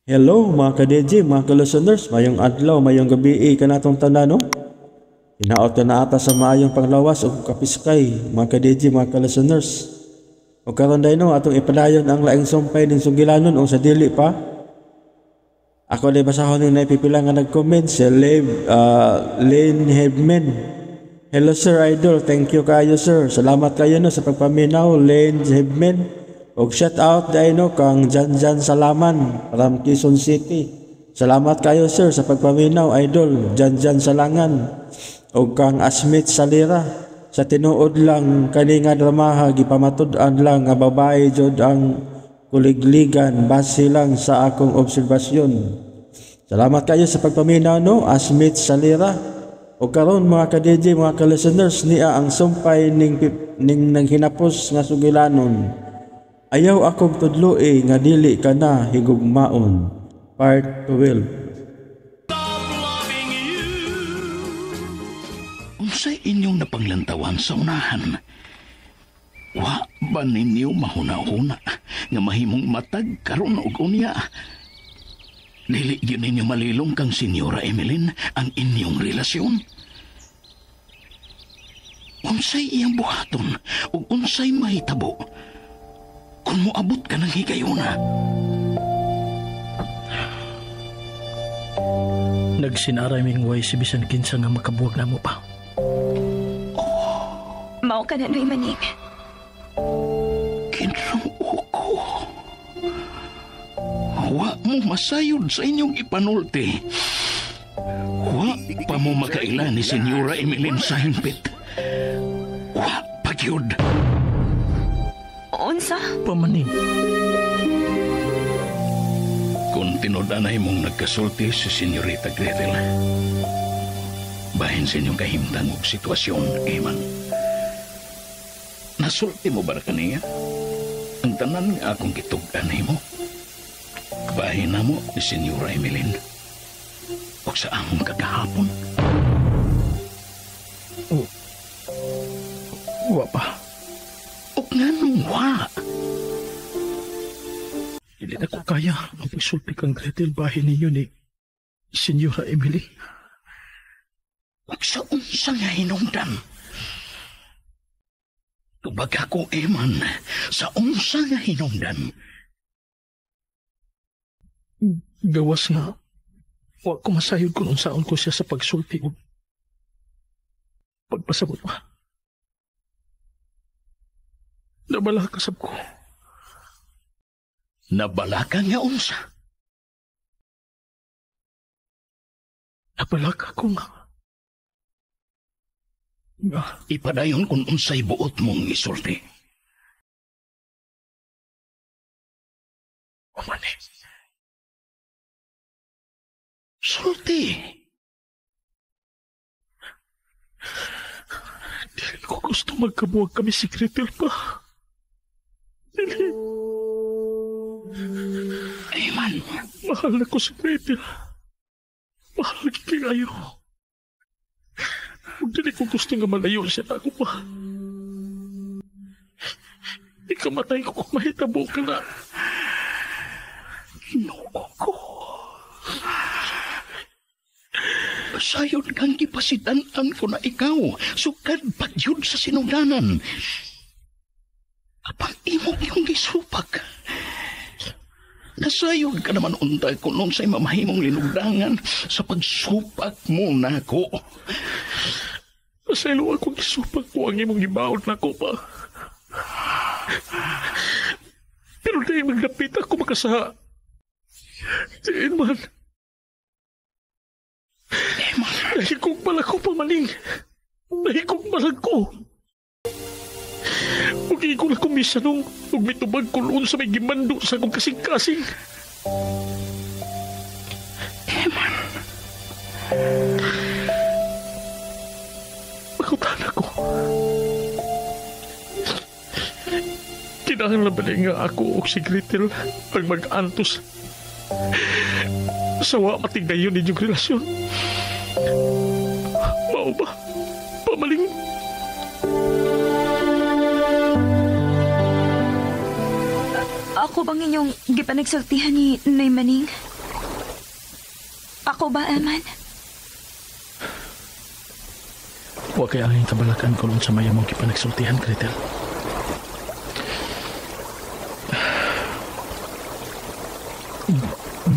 Hello mga ka-DJ, mga ka-listeners, mayong adlaw, mayong gabi kanatong tanan, no? Hinaot ka na ata sa maayong panglawas o kapiskay, mga ka-DJ, mga ka-listeners. O karon day no, atong ipadayon ang laing sumpay ning sugilanon o sa dili pa. Ako day basahon ning naipipila nga nag-comment si Lane Hebman. Hello sir idol, thank you kayo sir. Salamat kayo no sa pagpaminaw, Lane Hebman. Og shout out day no kang Janjan Salaman from Quezon City. Salamat kayo sir sa pagpaminaw idol, Janjan Salangan. Og kang Asmit Salira. Sa tinuod lang kani nga dramaha gipamatud-an lang nga babae jud ang kuligligan base lang sa akong obserbasyon. Salamat kayo sa pagpaminaw no, Asmit Salira. O karon mga ka-DJ, mga ka-listeners, niya ang sumpay ning ning nanghinapos nga sugilanon. Ayaw akong tudloi nga dili ka na higugmaon. Part 12. Unsay inyong napanglantawan sa unahan? Wa ba ninyo mahuna-huna nga mahimong matag karon og unya? Dili gyud ninyo malilong kang Senyora Emeline ang inyong relasyon. Unsay iyang buhaton ug unsay mahitabo kung moabot ka ng higayuna? Nagsinaray ming way si bisan kinsa nga makabuwag na mo pa. Oh. Mao ka na, Noy Maning. Kinoo ko. Wa mo masayod sa inyong ipanulti. Wa pa mo makaila ni Senyora Emeline sa himpit. Wa pa gyud. Unsa? Pamaning. Kung tinud-anay mong nagkasulti si Senyorita Gretel, bahin sa inyong kahimtang og sitwasyon, Eman. Nasulti mo ba kaniya? Ang tanan nga akong gitug-an nimo. Bahin na mo ni Senyora Emeline. Og sa among kagahapon. Oh. Wa pa. Og nganong wa? Dili na ko kaya ang pagsulti kang Gretel bahin ninyo ni Senyora Emily. Og sa unsa nga hinungdan? Tubag ako, Eman, sa unsa nga hinungdan? Gawas nga, wa ko masayod kung unsaon ko siya sa pagsulti o pagpasabot pa. Nabala ka sab ko. Nabala ka nga unsa? Nabala ka ko nga. Nga. Ipadayon kung unsay buot mong isulti. Umani. Sulti. Dili ko gusto magkabuwag kami si Gretel pa. Dili. Eman. Mahal na ko si Gretel. Mahal kayo. Ug dili ko gusto nga malayo siya na ako pa. Ikamatay ko kung mahitabo ka na. Ginoo ko. Sayon kang gipasidan-an ko na ikaw, sukad pagyud sa sinugdanan. Apang imong yung gisupak. Nasayod ka naman untay ko nung sa'y mamahimong linugdangan sa pagsupak mo na ko. Pasaylo akong gisupak ko ang imong gibaon na ko pa. Pero di maglapit ako makasaha. Diin man. Nahikog pala ko, pamaling. Nahikog pala ko. Ug igol ako misanong ug mitubag ko noon sa may gimando sa akong kasing-kasing. Eman. Makutan ako. Kinahanglan ba nga ako og si Gretel ang mag-antos sa wa matinggayon ninyong relasyon? Mao ba? Pamaling. Ako bang inyong gipanagsultihan ni Noy Maning? Ako ba, Eman? Wa kay ang kabalakan ko sa maya mong kipanagsultihan, Gretel.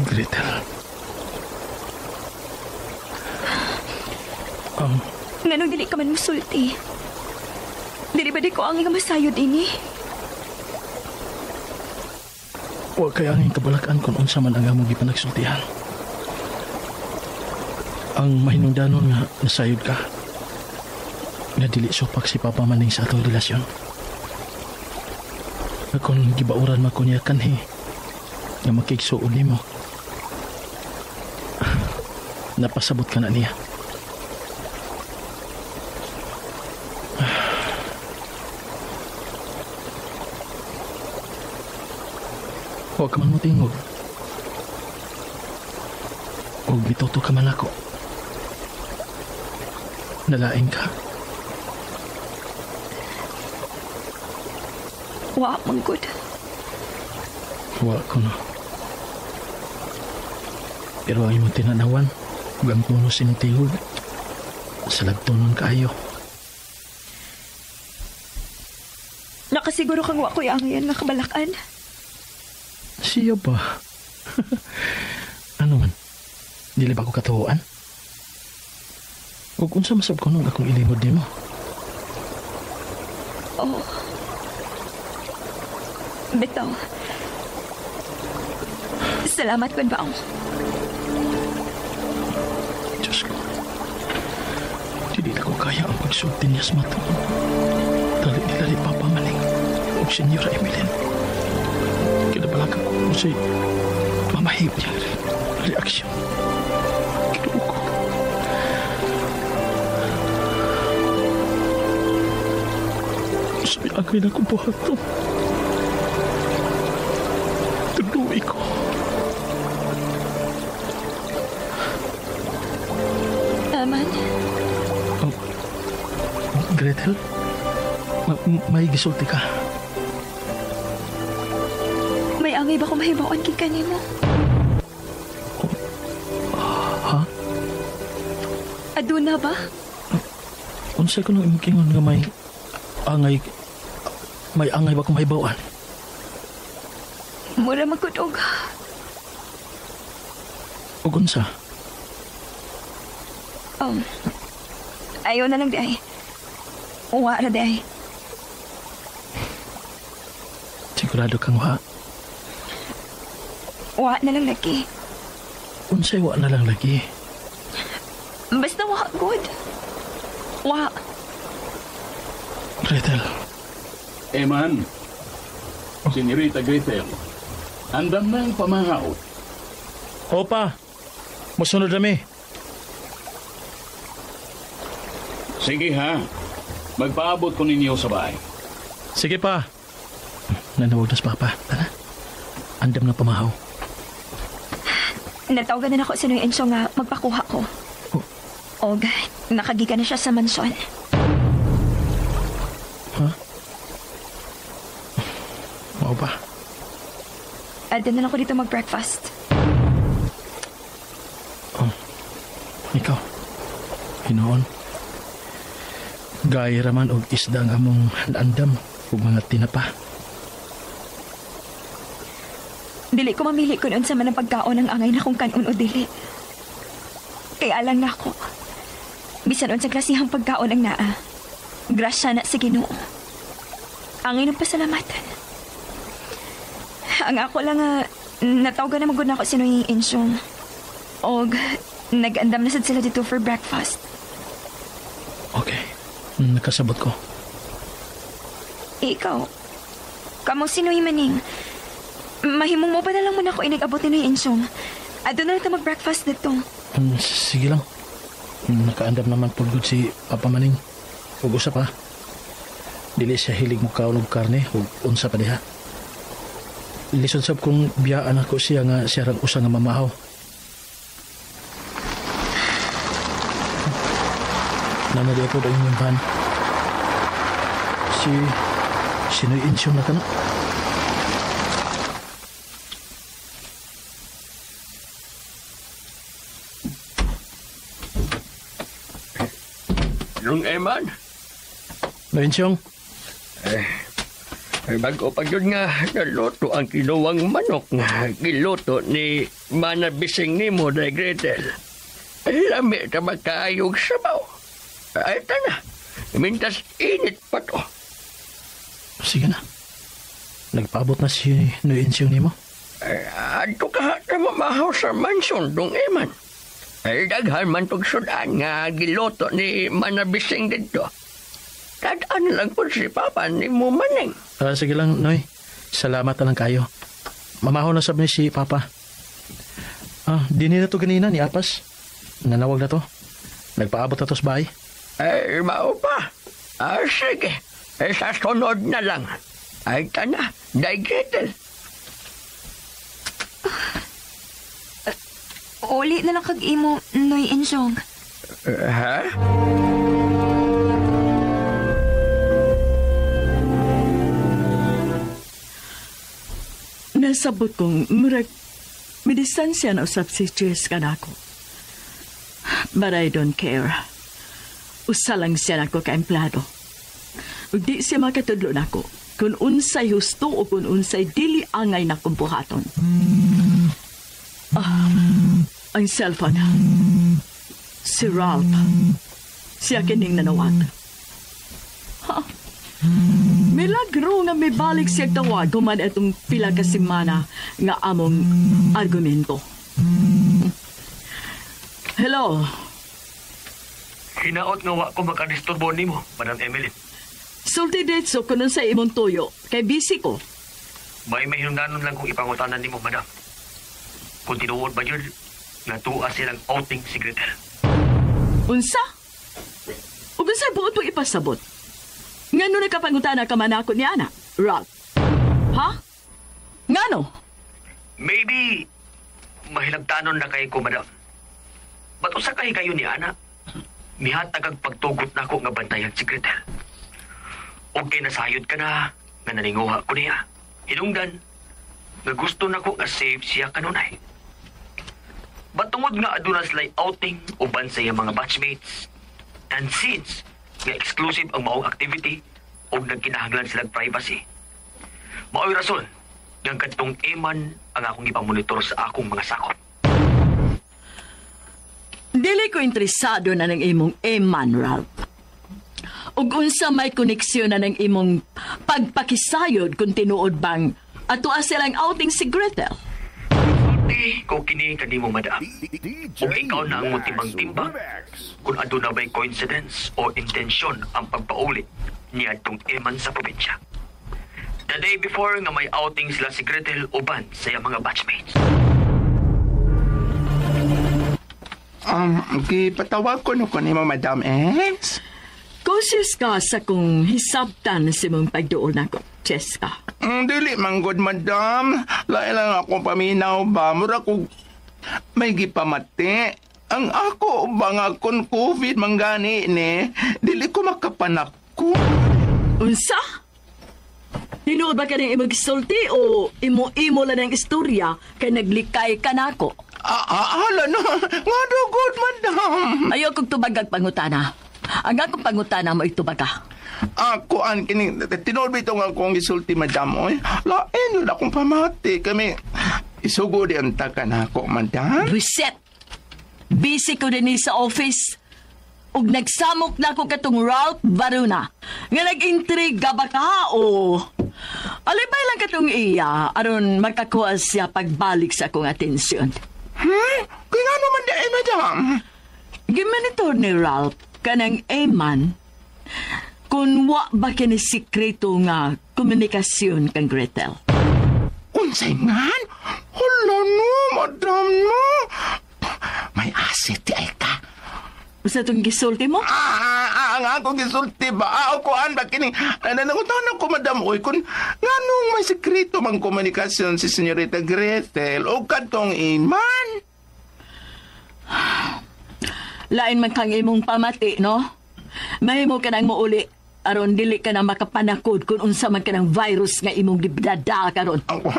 Gretel. Nganong dili ka man musulti? Dili ba di ko ang masayod ini? Wa kay ang kabalakan kung unsa man ang among gipanagsultihan. Ang mahinungdanon nga nasayod ka, nga dili supak si Papa Maning sa atong relasyon. Nga kung gibauran man ko niya kanhi, nga makigsuon nimo, napasabot ka na niya. Huwag ka man mo tingog. Huwag bituto ka man ako. Nalaing ka. Wa, manggod. Wa ko no. Pero ang imong tinanawan, ug ang tono sa imong tingog, sa lagtonon kaayo. Nakasiguro kang wa ko'y angayan nga kabalakan. Siya ba? Ano man? Dili ba ko katuoan? Ug unsa masab ko nung akong ilingod nimo? Oh. Bitaw. Salamat kun baong. Diyos ko. Dili na ko kaya ang pagsulti niya sa matuon. Dali nila ni Papa Maning o Senyora Emilyn. Kinabalaka ko kung sa'y mamahim niya reaksyon. Kinuo ko. Sabi agay na kong buhaton. Tuloy ko. Aman? Oh, Gretel? May gisulti ka. May angay ba kung mahibawan kay kanimo? Oh, ha? Aduna ba? Unsay ko nung imong kingon nga may angay, may angay ba kung mahibawan? Mura magkutog. Og unsa? Ayaw na lang di ay. Uwa ra di ay. Sigurado kang wa? Wa na lang lagi. Unsay wa na lang lagi? Basta wa good. Wa. Gretel. Eman. Oh. Senyorita Gretel. Andam na ang pamahaw. Opa. Musunod nami. Sige ha. Magpaabot ko ninyo sa bahay. Sige pa. Nanawag na si Papa. Tara. Andam na pamahaw. Natawagan na ako sa Noy Enzo nga magpakuha ko. Oh. Og, nakagiga na siya sa mansyon. Ha? Mao ba? Adto na lang ako dito mag-breakfast. Oh. Ikaw. Hinoon. Gaya raman og isda ang among andam ug mga tinapa. Dili ko mamili kung unsa man ang pagkaon ang angay na kung kanon o dili. Kaya alang na ako. Bisan unsang klasehang pagkaon ang naa. Grasya na sa Ginoo. Angay ng pasalamatan. Ang ako lang natawagan na magud na ako si Noy Insyong. Og nag-andam na sad sila dito for breakfast. Okay. Nakasabot ko. Ikaw, kamo si Noy Maning. Mahimong mo pa na lang muna ako inag-abot ni Noy Insyong. Ado na lang ta mag-breakfast dito. Sige lang. Nakaandam naman po gud si Papa Maning. Ug usa pa. Dili siya hilig mo kaon og karne ug unsa pa diha. Lisod sab kung biyaan ako siya nga siya rang usa nga mamahaw. Nanali ako daw inyong van. Si Noy Insyong na ka na. Nung Eman. Noy Ensyong. Bago pa yun nga, naluto ang kinuwang manok nga giluto ni Manabising ni mo, Day Gretel. Lami ta magkaayog sabaw. Ay, tana. Mintas init pa to. Sige na. Nagpaabot na si Noy Ensyong nimo. Adto ka na mamahaw sa mansion, Dong Eman. Ay, daghan man tog sudan nga giluto ni Manabising dito. Tadaan lang po si Papa ni mo maning. Sige lang, Noy. Salamat na lang kayo. Mamahaw na sab ni si Papa. Dini na to ganina ni Apas. Nanawag na to. Nagpaabot na to sa bahay. Ay, mao pa. Sige. Ay, sa sunod na lang. Ay, tana. Day Gretel. Uli na lang kag imo, Noy Ensyong. Ha? Nasabot kong murag may distansya na usap si Cheska nako. But I don't care. Usa lang siya nako ka-emplado. Ug di siya makatudlo nako kung unsay husto o kung unsay dili angay nakong buhaton. Ang cellphone. Si Ralph. Siya kining nanawag. Ha? Milagro nga may balik siya tawag human itong pila ka semana nga among argumento. Hello? Hinaot nga wa ko makadisturbo nimo, Madam Emily. Sulti detso kunon sa imong tuyo, kay busy ko. May mahinungdanon lang kung ipangutanan nimo, Madam. Kung tinuod ba yun, natuwa silang outing si Gretel. Unsa? Ug unsay buot mo ipasabot? Ngano nakapangutana ka man ako ni Ana, Ralph? Ha? Ngano? Maybe mahilagtanon na kay ko, Madam. Ba't usa kay kayo ni Ana? Mihatag ang pagtugot nako nga bantayan si Gretel. Okay, nasayod ka na, nga naninguha ko niya. Hinungdan, nga gusto nako nga safe siya kanunay. Ba't tungod nga aduna sila'y outing uban sa iyang mga batchmates? And since nga exclusive ang maong activity og nagkinahanglan silang privacy. Mao'y rason nga kadtong Eman ang akong ipamonitor sa akong mga sakop. Dili ko interesado na ng imong Eman, Ralph. Ug unsa may koneksyon na ng imong pagpakisayod kung tinuod bang ato silang outing si Gretel? Sulti ko kini kanimo, Madam. Ug ikaw na ang motibang-timbang kung aduna ba'y coincidence o intensyon ang pagpaulit niadtong Eman sa probinsya. The day before nga may outing sila si Gretel uban sa iyang mga batchmates. Gipatawag ko no ko nimo, Madam S. Cautious ka sa kung hisabtan sa imong pagduol nako, Cheska. Dili man good, Madam. Lain lang akong paminaw ba? Mura ko may gipamati. Ang ako ba nga kung COVID manggani ni, dili ko makapanako. Unsa? Tinuod ba ka ng imong gisulti o imo-imo lang ang istorya kay naglikay ka nako? Hala no. Nga do good, Madam. Ayaw kong tubagag pangutana. Ang akong pangutana mo itubaga. Kuan kini tinuod ba itong akong gisulti, Madam? Oy, lain yun akong pamati kami. Isugod ang taka na ako, Madam. Reset! Busy ko din sa office. Ug nagsamok na ako katong Ralph Varuna. Nga nag-intriga ba ka o... Alibay lang katong iya aron makakuha siya pagbalik sa akong atensyon. Kaya nga naman di ay, Madam. Gimanitor ni Ralph kanang Eman kung wa ba kini sikreto nga komunikasyon kang Gretel. Unsay ngan? Hala no, Madam no. May asit di ay ka. Usa tong gisulti mo? Ang akong gisulti ba? Kuan ba kini? Nanangutan ko, Madam, oy, kung nganong may sekreto mang komunikasyon si Senyorita Gretel o kadtong Iman? Lain man kang imong pamati, no? Mahimo ka nang muuli aron dili ka na makapanakod kung unsa man ka ng virus nga imong gibdada karon. Ako,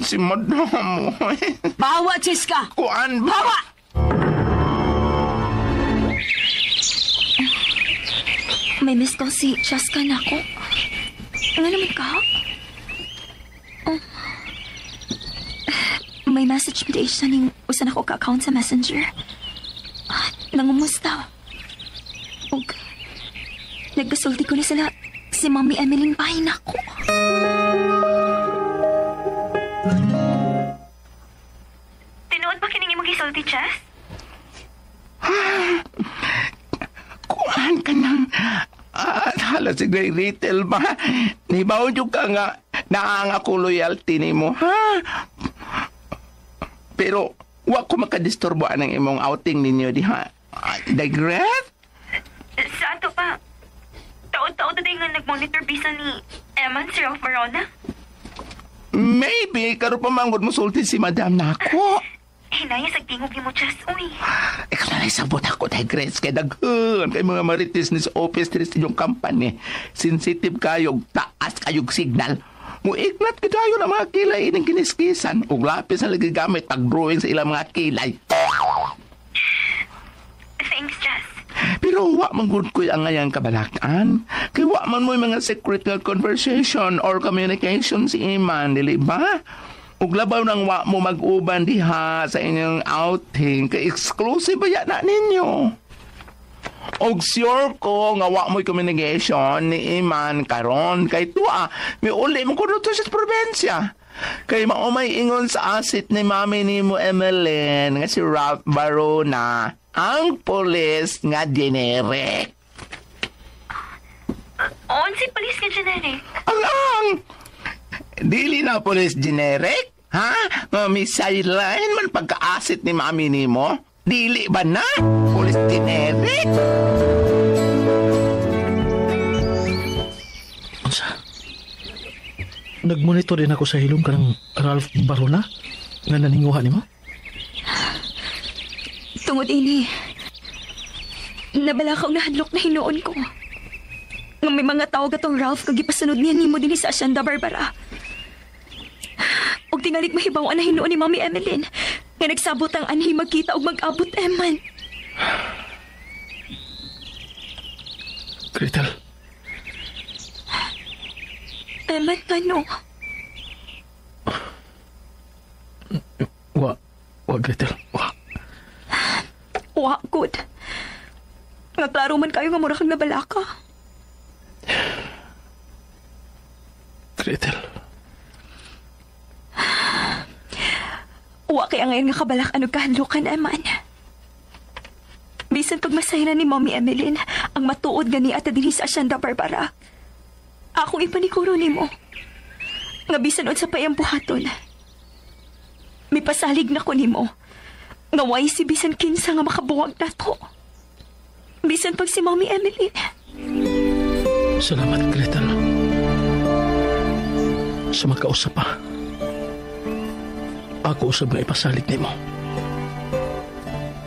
si Madam, oy. Bawa, Cheska! Kuan ba? Bawa! May miss call si Cheska na ako. Nga naman ka? Oh. May message mo siya ning usan ako ka-account sa Messenger. Nangumusta. Ug nagkasulti ko na sila si Mommy Emeline bahay na ako. Tinuod ba kining imong gisulti, Chess? Kuhaan ka ng... hala si Gretel ba? Nibaw nyo ka nga naang ako loyalty ni mo, ha? Pero wa ko makadisturbo anang imong outing ninyo diha. Dagret? Sa ato pa, taon-taon na nga nag-monitor bisa ni Eman si Ralph Barona. Maybe, karon pa manggod mo sulti si Madam nako. Hinaya sa tingog ni mo, Chess, uy. Ikaw na lang sabot ako, Dagret, kay daghan kay mga marites ni sa office diri sa inyong company. Sensitive kayo, taas kayog signal. Muignat ka tayo ng mga kilay ining kiniskisan ug lapis na lagi gamit pag-drawing sa ilang mga kilay. Thanks, Jess. Pero wa man gud ko'y ang ngayang kabalakan. Kay wa man mo'y mga secret nga conversation or communication si Iman, dili ba? Ug labaw nang wa mo mag-uban diha sa inyong outing, kay exclusive ba yan na ninyo? Og sure ko nga wa mo'y communication ni Iman karon kay tuwa miuli mo kuno to sa probensya. Kay mao may ingon sa asit ni mami nimo Emeline nga si Ralph Barona ang pulis nga generic. On si pulis nga generic. Ang dili na pulis generic, ha? Nga may sideline man pagka-asit ni mami nimo. Dili ba na? Pulis generic? Unsa? Nagmonitor din ako sa hilom kanang Ralph Barona nga naninguha nimo? Tungod ini, nabalakaw na hadlok na hinuon ko. Nga may mga tao gatong Ralph kag gipasunod niya nimo dinhi sa Hacienda Barbara. Og tingalig mahibaw na hinuon ni Mami Emeline nga nagsabot ang anhi magkita og mag-abot Eman. Gretel. Eman, ano? Wa, Gretel, wa. Wa, good. Nga klaro man kayo nga mura kang nabalaka. Gretel. Wa kaya ngayon nga kabalak ano kahadlukan, Eman. Bisan pag masayran ni Mommy Emeline, ang matuod gani at dinhi sa Hacienda Barbara. Akong ipanikuro nimo. Nga bisan unsa pa iyang buhaton. May pasalig na ko nimo. Nga way si bisan kinsa nga makabuwag nato. Bisan pag si Mommy Emeline. Salamat, Gretel. Sa makausap pa. Ako usab nga ipasalig nimo.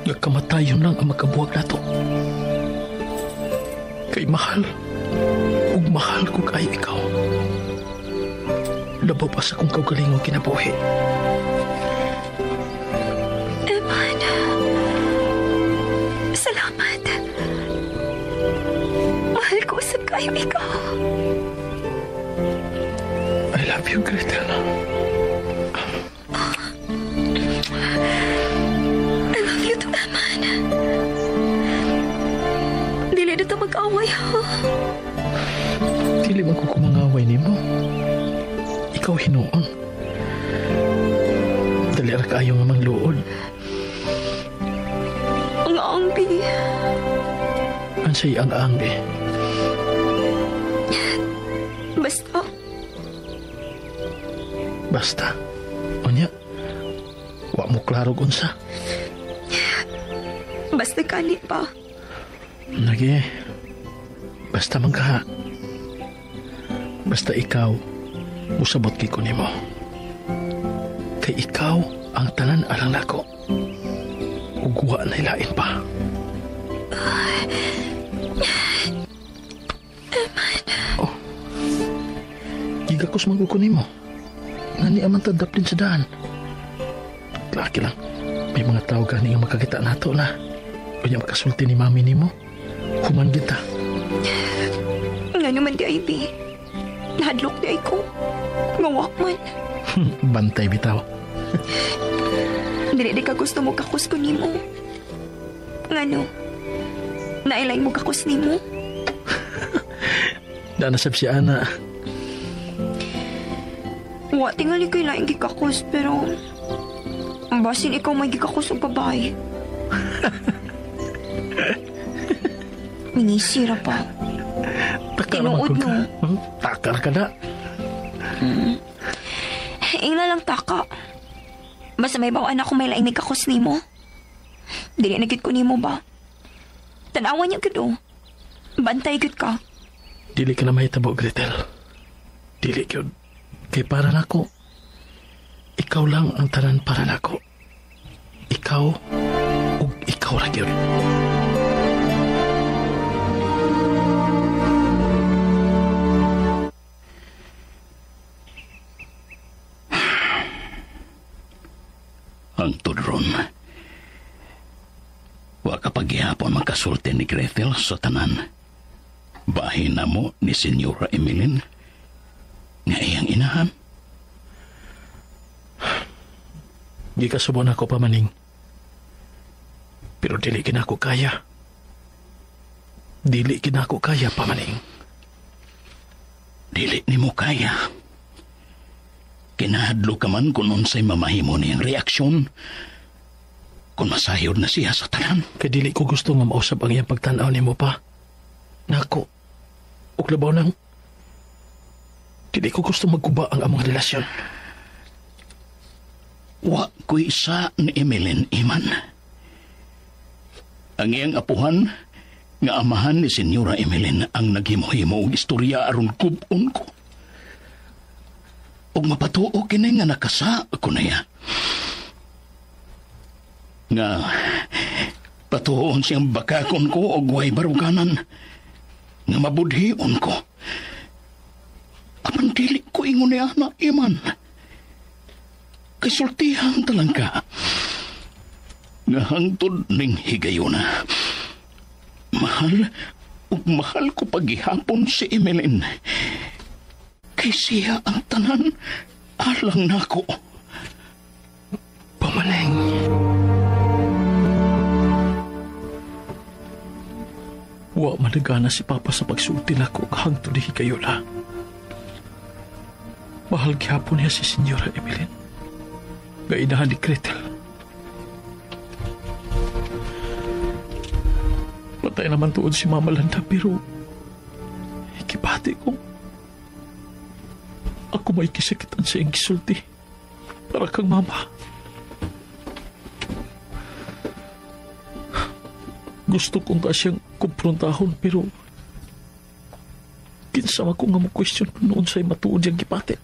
Nga kamatayon lang ang makabuwag nato. Kay mahal, ug mahal ko kay ikaw. Labaw pa sa kong kaugalingong kinabuhi. Eman, salamat. Mahal ko usab kayo ikaw. I love you, Gretel. I love you too, Eman. Dili na ta mag-away, ha? Dili man ko kumangaway nimo. Ikaw hinuon. Dali ra kaayo nga mangluod. Ang angbi. Unsay ang angbi? Basta. Basta. Unya, wa mo klaro unsa. Basta kani pa. Lagi. Basta man ka. Basta ikaw, musabot kay ko nimo. Kay ikaw ang tanan alang nako. Ug wa na ilain pa. Eman. Oh. Gigakos man ko nimo. Ngani aman ta daplin sa daan. Laki lang. May mga tao gani nga makakita nato na. Unya makasulti ni mami nimo. Human kita. Nga naman di ay, bi. Nahadlok di ay ko. Ngawak man. Bantay bitaw. Dili di ka gusto mo kakus ko nimo. Ngano? Nailay mo kakus nimo? Naanasab si Ana. Wa, tingali ko'y laing gikakus, pero basin ikaw may gikakus og babae. Minisira pa. Takar Tinuod, man ka. no? Takar ka na. Ingla lang taka. Basta may bawaan ako may laing nagkakus nimo. Dili na gid ko nimo ba? Tanawan niya gud oh. Bantay gud ka. Dili ka na mahitabo, Gretel. Dili gyud. Kay para nako. Ikaw lang ang tanan para nako. Ikaw ug ikaw ra gyud. Ang tudron. Wa ka paghihapon magkasulti ni Gretel sa tanan. Bahin na mo ni Senyora Emeline nga iyang inahan. Gikasubon ako pa maning. Pero dili kinako kaya. Dili kinako kaya pa maning. Dili nimo kaya. Kinahadlo ka man kung unsay mamahimo niyang reaksyon. Kung masayod na siya sa tanan. Kay dili ko gusto nga mausap ang iyang pagtan-aw nimo pa. Nako. Ug labaw nang dili ko gusto magguba ang among relasyon. Wa ko'y isa ni Emeline Iman. Ang iyang apuhan nga amahan ni Senyora Emeline ang naghimo-himo og istorya aron gub-on ko. Og mapatuo kini nga nakasa ko niya. Nga patuon siyang bakakon ko og way baruganan. Nga mabudhion ko. Apan dili ko ingon niya na Iman. Kay sultihan talang ka. Nga hangtod ning higayuna. Mahal ug mahal ko paghihapon si Emeline. Kay siya ang tanan alang nako. Pamaling. Wa managana si Papa sa pagsulti nako hangtod ni higayuna. Mahal gihapon niya si Senyora Emeline. Nga inahan ni Gretel. Patay naman tuod si Mama Landa pero ikibati ko. Ako may kisakitan sa iyang gisulti para kang mama. Gusto kong ta siyang kumprontahon pero kinsama ko nga mo-question noon sa'y matuod yung gipati.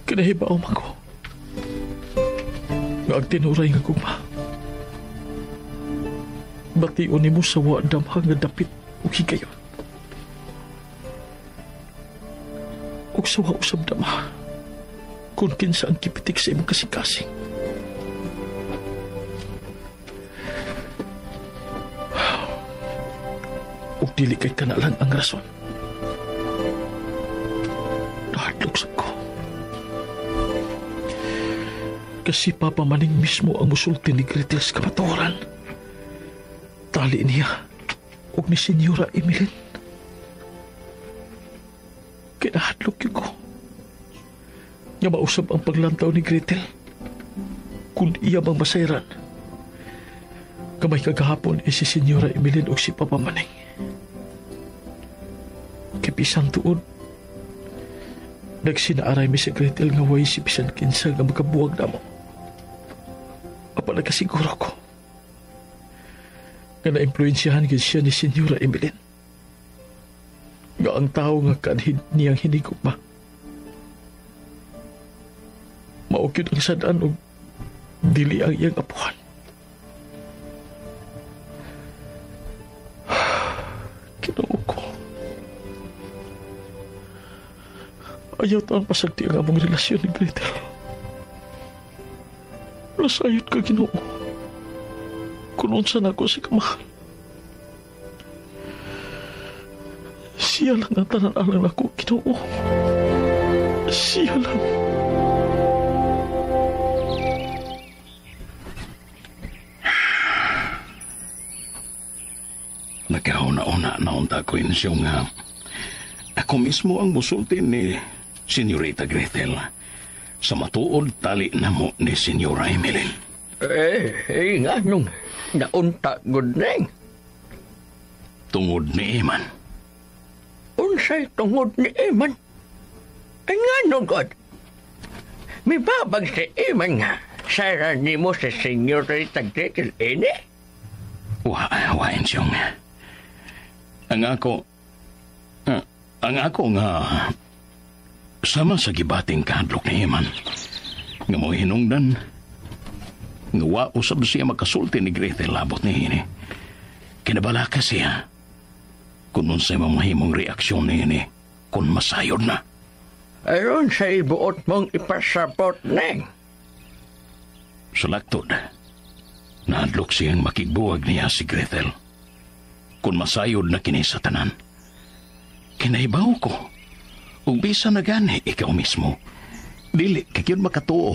Kinahibaw man ko nga ang tinuray nga gugma. Bation nimo sa wa damha nga dapit ug higayon. Ug sa wa usab dama kung kinsa ang kipitik sa imong kasing-kasing. Ug dili kay kana lang ang rason. Nahadlok sab ko. Kasi Papa Maning mismo ang musulti ni Gretel sa kamatuoran. Tali niya ug ni Senyora Emeline. Kinahadlok yun ko. Nga mausap ang paglantaw ni Gretel. Kung iya bang masayran. Kamay kagahapon eh si Senyora Emeline ug si Papa Maning. Kipisan tuod. Nagsinaaray mi si Gretel nga way si bisan kinsa nga makabuwag na mo. Apa nagkasiguro ko. Nga na-impluensyahan gid siya ni Senyora Emeline. Nga ang tao nga kanhid niyang hinigugma. Maukid ang sadaan og dili ang iyang apuhan. Kinoo ko. Ayaw taang pasagti ang among relasyon ni Gretel. Nasayod ka, Ginoo. Kung unsa na ako sa kamahal. Siya lang ang tanan alang nako, Ginoo. Siya lang. Nagkauna-una na unta ko insyo nga ako mismo ang musulti ni Senyorita Gretel sa matuod tali na mo ni Senyora Emeline. Nga nung naunta gud neng. Tungod ni Eman. Unsay tungod ni Eman? Ay nga no, God. Mibabag si Eman nga. Sara ni mo si Senyorita Gretel ini? Wa, Ensyong. Ang ako nga sama sa gibating kahadlok ni Eman nga mo hinungdan nga wa usab siya makasulti ni Gretel labot ni ini. Kinabalaka siya kung unsay mamahimong reaksyon ni ini kung masayod na. Aron sa ibuot mong ipasabot, Neng. Sa laktod, nahadlok siyang makigbuwag niya si Gretel kung masayod na kini sa tanan. Kinaibaw ko. Ug bisa na gani ikaw mismo. Dili ka gyud makatuo.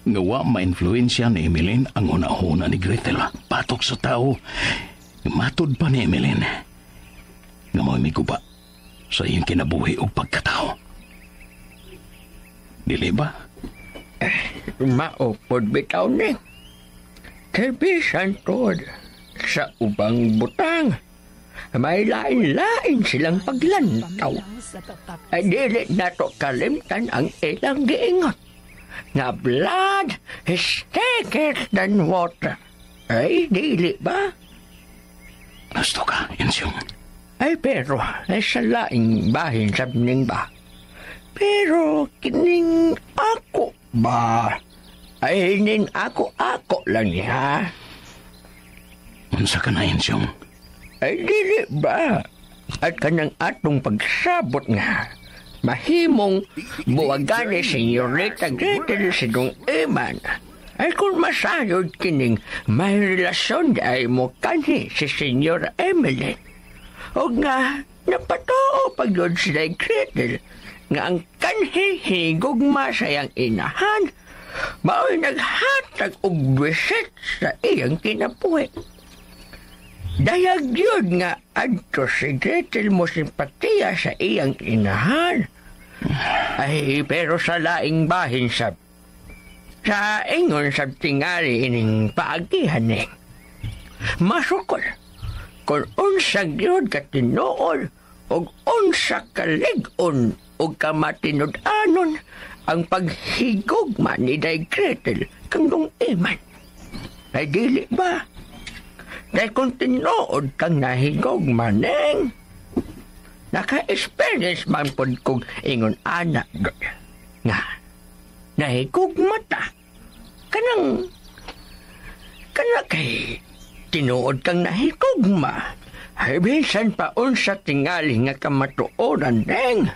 Nga wa ma-influensya ni Emeline ang una-una ni Gretel. Patok sa tao. Matud pa ni Emeline nga mo'y miguba sa iyong kinabuhi ug pagkatao. Dili ba? Maupod bitaw ni. Kay bisan tod sa ubang butang, may lain-lain silang paglantaw. Ay dili nato kalimtan ang ilang giingot nga blood is thicker than water. Ay dili ba? Gusto ka, Insyong. Ay pero, ay sa laing bahin sabning ba? Pero kining ako ba? Ay ning ako lang niya. Unsa ka na, Insyong? Ay dili ba? At kanang atong pagsabot nga mahimong buwagan ni Senyorita Gretel si Dong Eman. Ay kung masayod kining may relasyon ay mo kanhi si Senyora Emeline. O nga napatoo pag yun sila Gretel nga ang kanhi hinigugma sa iyang inahan mao'y naghatag og bisit sa iyang kinabuhi. Dayag yun nga adto si Gretel mo simpatiya sa iyang inahan. Ay, pero sa laing bahin sab. Sa ingon sab tingali ining paagihan ni. Masukol, kung unsa gyud ka tinuod og unsa kalig-on og kamatinud-anon ang paghigugma ni Day Gretel kang Dong Eman. Ay dili ba? Dahil kung tinuod kang nahigugma, neng, naka-experience man po kong ingon anak nga nahigugma ta. Kanang, kana kay tinuod kang nahigugma. Ay bisan pa unsa tingali nga kamatuoran, neng,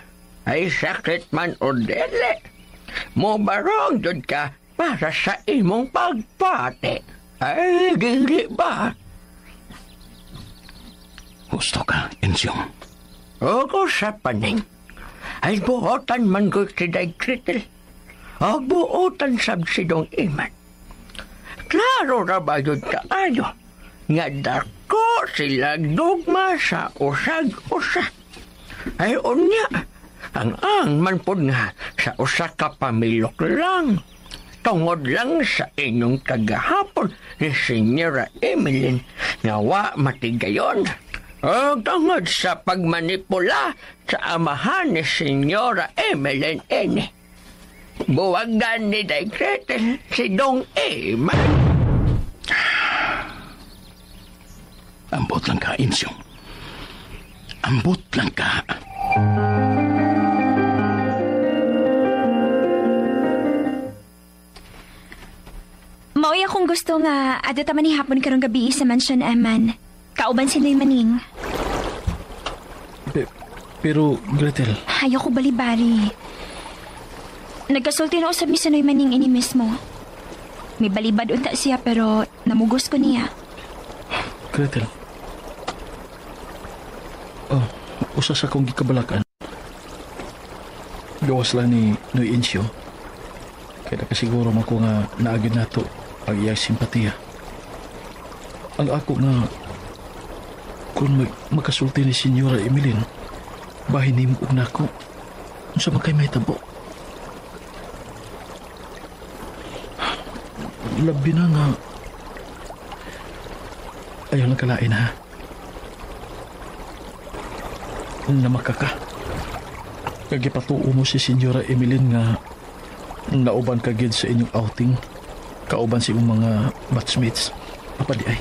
ay sakit man o dili. Mobarong jud ka para sa imong pagpati. Ay, dili ba? Gusto ka, Ensyong. Ogo sa paning. Ay buotan man ko si Day Gretel. O buotan sab si Dong Iman. Klaro ra ba yun kaayo? Nga dako sila dugma sa usag-usa. Ay unya, ang man po nga sa usa ka pamilok lang. Tungod lang sa inyong kagahapon ni Senyora Emeline nga wa matigayon. O tungod sa pagmanipula sa amahan ni Senyora Emeline ini. Buwagan ni Day Gretel si Dong Eman. Ambot lang ka, Insyong. Ambot lang ka. Maoy akong gusto nga adto ta man hapon karong gabi sa mansion, Eman. Kauban si Noy Maning. Pero, Gretel... Ayoko balibari. Nagkasulti na usab mi sa Noy Maning ini mismo. May balibad unta siya pero namugos ko niya. Gretel. Oh, Usa sa akong gikabalakan. Gawas lang ni Noy Incio. Kaya nakasiguro man ko nga naagid nato ang iyang simpatiya. Ang ako nga kung makasulti ni Senyora Emeline, bahin nimo og nako. Unsa man kay mahitabo? Labi na nga. Ayaw lang kalain ha. Namakaka. Kagipatuo mo si Senyora Emeline nga nauban ka gid sa inyong outing. Kauban sa imong mga batchmates. Papa di ay.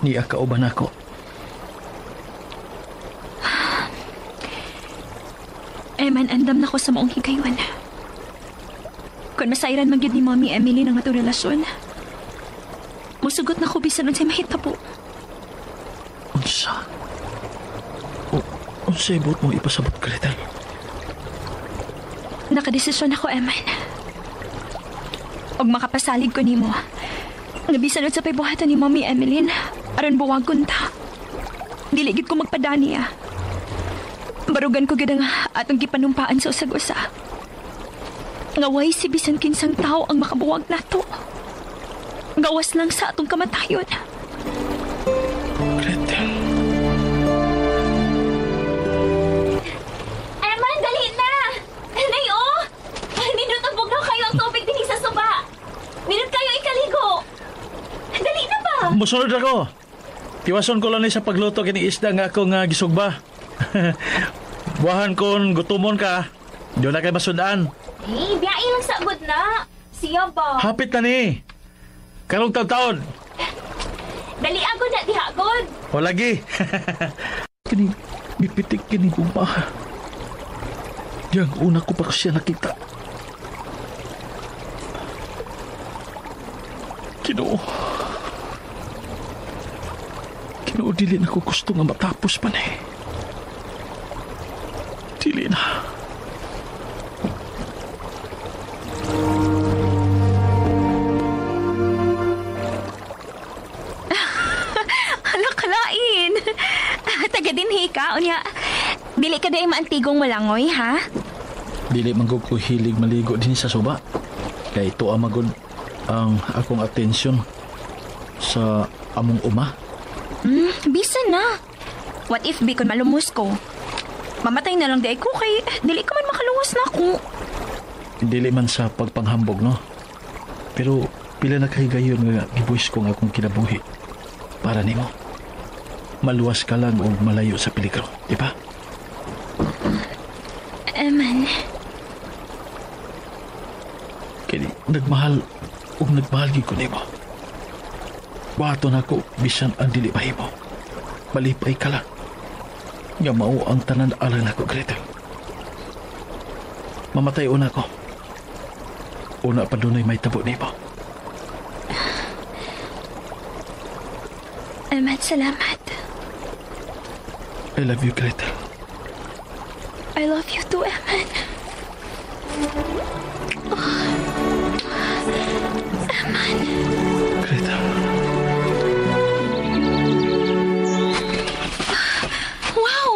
Niya kauban ako. Eman, andam na ko sa maong higayon. Kung masairan man gyud ni Mommy Emily ng atong relasyon, musugot na ko bisan unsay mahitabo. Unsa? Unsay buot mong ipasabot, Gretel? Nakadesisyon ako, Eman. Og makapasalig ko nimo. Nga bisan unsa pa'y buhatan ni Mommy Emeline, aron buwagon ta. Dili gid ko magpadani ah. Barugan ko gid ang atong gipanumpaan sa usag-usa. Nga way si bisan kinsang tao ang makabuwag nato. Gawas lang sa atong kamatayon. Gretel. Eman, dali na! Nay, oh! Nindot ang bugnaw kayo ang tubig dinhi sa suba. Nindot kayo ikaligo. Dali na ba? Musunod ako. Tiwason ko lang ni sa pagluto kini isda nga ako nga gisugba. Buwahan kon gutumon ka. Di na kay masundaan. Hey, biyai lang sa agod na. Siya ba? Hapit na ni. Karong taon-taon. Dali agod na, diha agod. O lagi. Kini, bipitik kini guma. Yang una ko pa siya nakita. Kinoo. Kinoo, dili na ko gusto nga matapos pa ni. Dili na. Halakalain. Taga dinhi ka, unya. Dili ka dahil maantigong malangoy, ha? Dili man ko hilig maligo din sa suba. Kay ito ang magod ang akong atensyon sa among uma. Bisa na. What if bikon malumos ko? Mamatay na lang di ko kay dili ka man makalungos na ako. Dili man sa pagpanghambog, no? Pero pila na kahigayon nga gibuhis ko nga akong kinabuhi para nimo. Maluwas ka lang o malayo sa peligro, di ba? Eman. Kini nagmahal ug nagmahal gyud ko nimo. Buhaton ako bisan ang dili mahimo. Malipay ka lang. Nga mao ang tanan alang nako, Gretel. Mamatay una ko. Una pa dunay may tabo nimo. Eman, salamat. I love you, Gretel. I love you too, Eman. Oh. Eman. Gretel. Wow!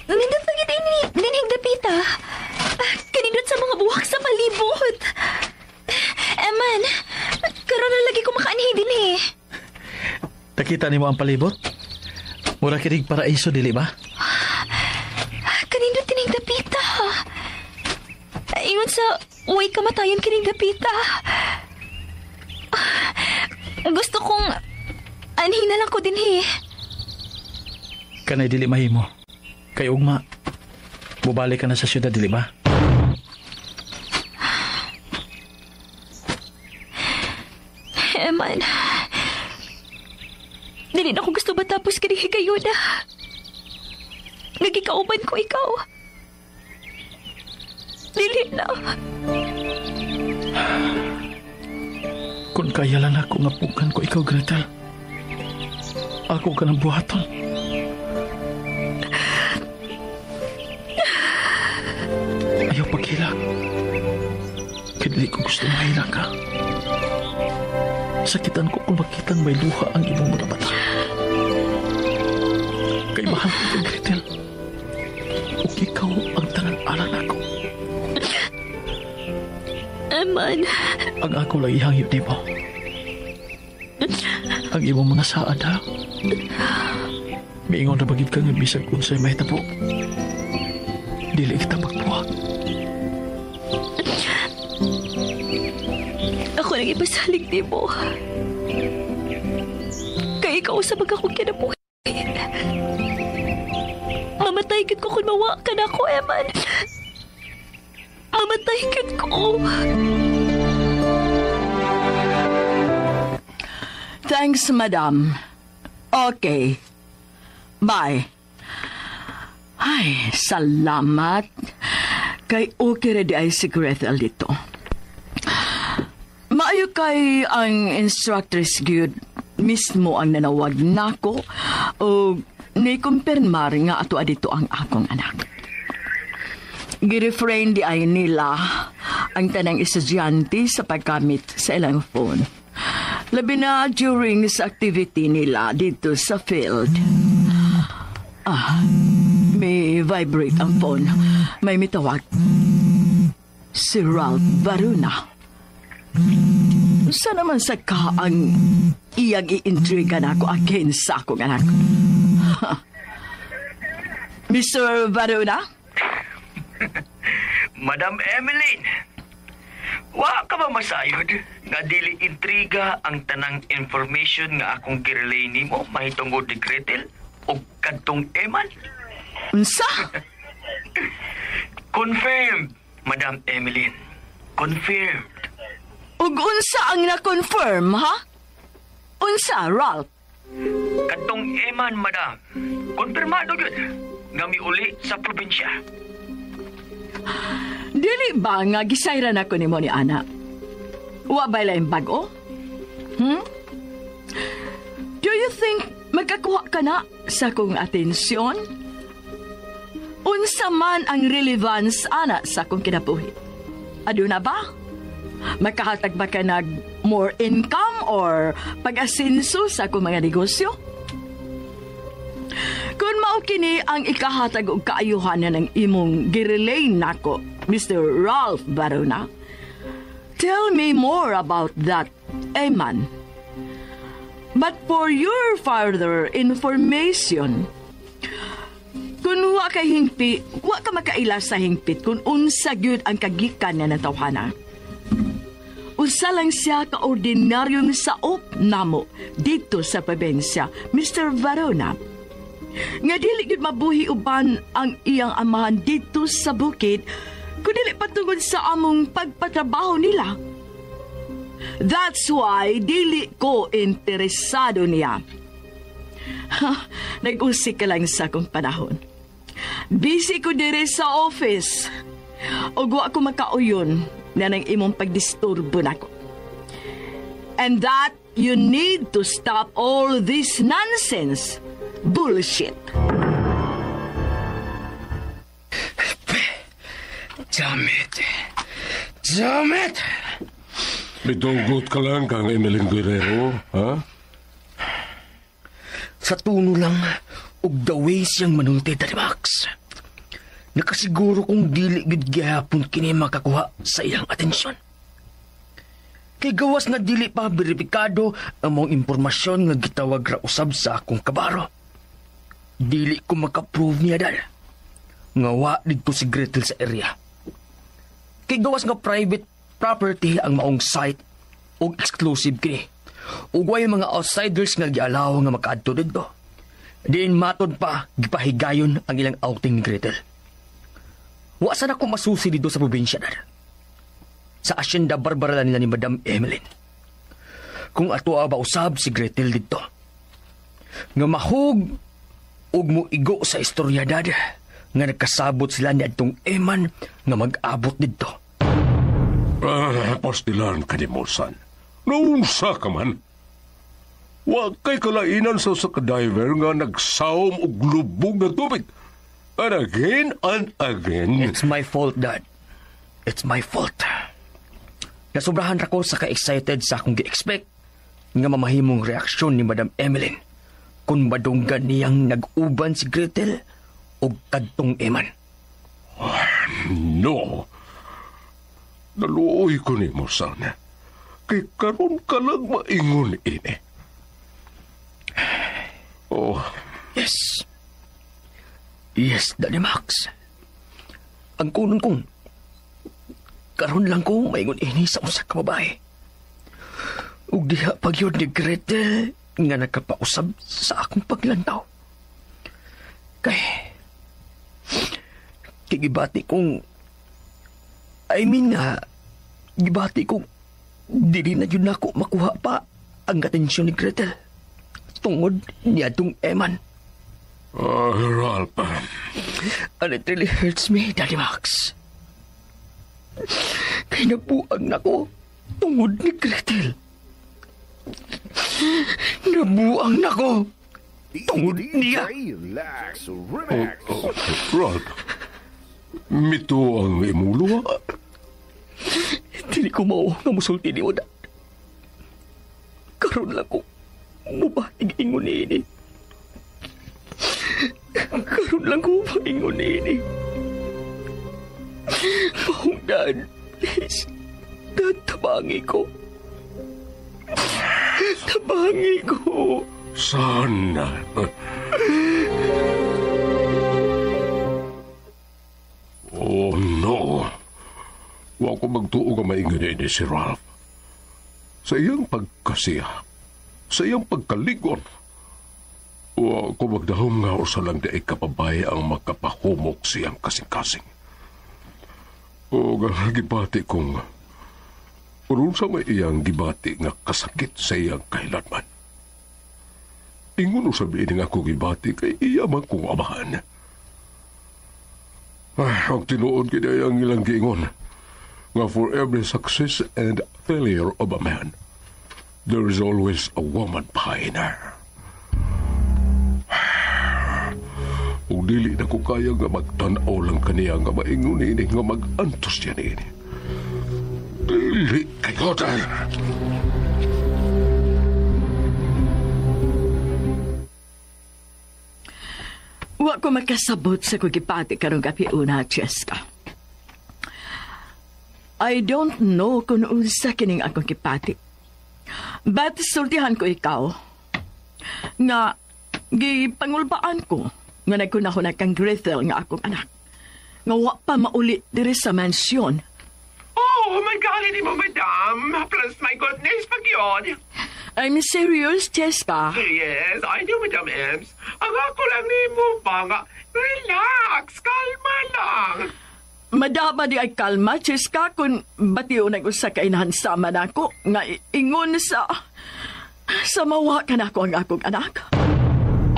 Nindot na kita ini dinhig dapita. Kanindot sa mga buwak sa palibot. Eman, karon na lagi ko makaanhi din eh. Nakita nimo ang palibot? Mura kinig paraiso, dili ba? Kanindot kining dapita. Ingon sa uwi kamatayon kining dapita. Gusto kong anhin na lang ko din eh. Kanay dili mahimo. Kay ugma, bubalik ka na sa syudad, dili ba? Eman, dili na ko gusto matapos kini higayuna. Nagikauban ko ikaw. Dili na. Kung kaya lang ako nga pukan ko ikaw, Gretel. Ako ka ng buhaton. Ayaw paghilak. Kaya ko gusto mahilak ka. Sakitan ko kung makitang may luha ang imong mga mata. Kay mahal kita, Gretel. Ug ikaw ang tanan alang nako. Eman. Ang ako lang ihangyo nimo. Ang imong mga saad, ha? Miingon na bagid ka nga bisag unsay mahitabo, dili kita magbuwak. Ako nang ipasalig nimo. Kay ikaw sa mga akong kinabuhi. Mamatay gid ko kung mawa ka na ako, Eman. Mamatay gid ko. Thanks, madam. Okay. Bye. Ay, salamat. Kay okay ra di ay si Gretel dito. Maayo kay ang instructress gyud mismo ang nanawag nako o ni-kumpirmar nga ato dito ang akong anak. Girefrain di ay nila ang tanang estudyante sa paggamit sa ilang phone. Labi na during sa activity nila dito sa field. Ah, may vibrate ang phone. May mitawag. Si Ralph Varuna. Sa naman sa ka ang iyang iintriga na ako against sa akong anak? Mr. Varuna? Madam Emeline, wa ka ba masayod nga dili intriga ang tanang information nga akong girelay nimo mahitungod ni Gretel o kadtong Eman? Unsa? Confirmed, Madam Emeline. Confirmed. Ug unsa ang na-confirm, ha? Unsa, Ralph? Kadtong Eman, Madam. Konfirmado gyud nga miuli sa probinsya. Dili ba nga gisayran ako nimo ni Ana? Wa ba laing bag-o? Do you think magkakuha ka na sa akong atensyon? Unsa man ang relevance ana sa akong kinabuhi? Aduna ba? Makahatag ba ka nag more income or pag-asinso sa akong mga negosyo? Kung mao kini ang ikahatag og kaayuhan na ng imong girelay nako, Mr. Ralph Barona, tell me more about that, Eman. But for your further information, kung wa kay hingpi, wa ka makaila sa hingpit kung unsa gyud ang kagikan nga natawhana. Usa lang siya ka ordinaryong saop namo dito sa probinsya, Mr. Varona. Nga dili gyud mabuhi uban ang iyang amahan dito sa bukid kun dili patungod sa among pagpatrabaho nila. That's why dili ko interesado niya. Nag-usik ka lang sa akong panahon. Busy ko dire sa office. Ug wa ko makauyon na nang imong pagdisturbo nako. And that you need to stop all this nonsense. Bullshit. Damn it. Damn it! Midugot ka lang kang Emeline Guerrero, ha? Sa tuno lang, og the way siyang manulti, Daddy Max. Nakasiguro kong dili gid gihapon kini makakuha sa iyang atensyon. Kay gawas nga dili pa beripikado ang mga impormasyon nga gitawag ra usab sa akong kabaro. Dili ko makaprove niya dal. Nga wa didto si Gretel sa area. Kay gawas nga private property ang maong site og exclusive kini. Ug way mga outsiders nga gialaw nga makaadto didto. Diin matod pa gipahigayon ang ilang outing ni Gretel. Wa sa nako masusi dito sa probinsya dal. Sa Hacienda Barbara nila ni Madam Emeline. Kung ato ba usab si Gretel didto. Nga mahug ug moigo sa istorya dad nga nagkasabot sila ni adtong Eman nga mag-abot didto. Pastilan ka ni Mosan. Naunsa ka man. Wa kay kalainan sa usa ka diver nga nagsawom og lubog nga tubig. And again and again. It's my fault, Dad. It's my fault. Nasobrahan ra ko sa ka-excited sa akong gi-expect nga mamahimong reaksyon ni Madam Emeline Kung madunggan niyang nag-uban si Gretel o kadtong Eman. No. Naluoy ko ni mo sana. Kay karon ka lang maingon ini. Oh. Yes. Yes, Daddy Max. Ang kunon kong karon lang ko maingon ini sa usa ka babae. Ug diha pagyud ni Gretel nga nakapausab sa akong paglantaw. Kay gibati kong I mean nga gibati kong dili na yun nako makuha pa ang atensyon ni Gretel tungod niya tong Eman. Ralph. And it really hurts me, Daddy Max. Kay nabuang nako tungod ni Gretel. Nabuang nako tungod niya. Oh, Ralph. Mito ang imong luha. Dili ko mao nga musulti ni mo, Dad. Karon lang ko mubatig ingon niini. Karon lang ko maingon niini. Maong Dad, please. Dad, tabangi ko. Tabangi ko. Sana. Oh, no. Wa ko magtuo nga maingon niini si Ralph. Sa iyang pagkasiya, sa iyang pagkaligon, wa ko magdahom nga usa lang di kapabay ang makapahumok siyang kasing-kasing. O gibati kong unsa may iyang gibati nga kasakit sa iyang kahilanman. Ingon usab ini nga ako gibati kay iya man kong amahan. Ay, ang tinuod gid ay ang ilang giingon nga for every success and failure of a man, there is always a woman behind her. Ug dili na ko kaya nga magtan-aw lang kaniya nga maingon ini nga mag-antos niya niini. Dili kayo dahil. Wa ko makasabot sa kugipati karong gabi una, Cheska. I don't know kung unsa kining akong gipati. But sultihan ko ikaw nga gipangulbaan ko nga nagkunahon kang Gretel nga akong anak. Nga wa pa mauli diri sa mansyon. Oh my God, hindi mo, madam. Plus my goodness, pag yun. I'm serious, Cheska. Yes, I know, Madam Ems. Ang ako lang ni mo ba nga, relax, kalma lang. Madama di ay kalma, Cheska, kung batiyo nag-usa ka inahansama na ako, nga ingon sa mawa ka na ako ang akong anak.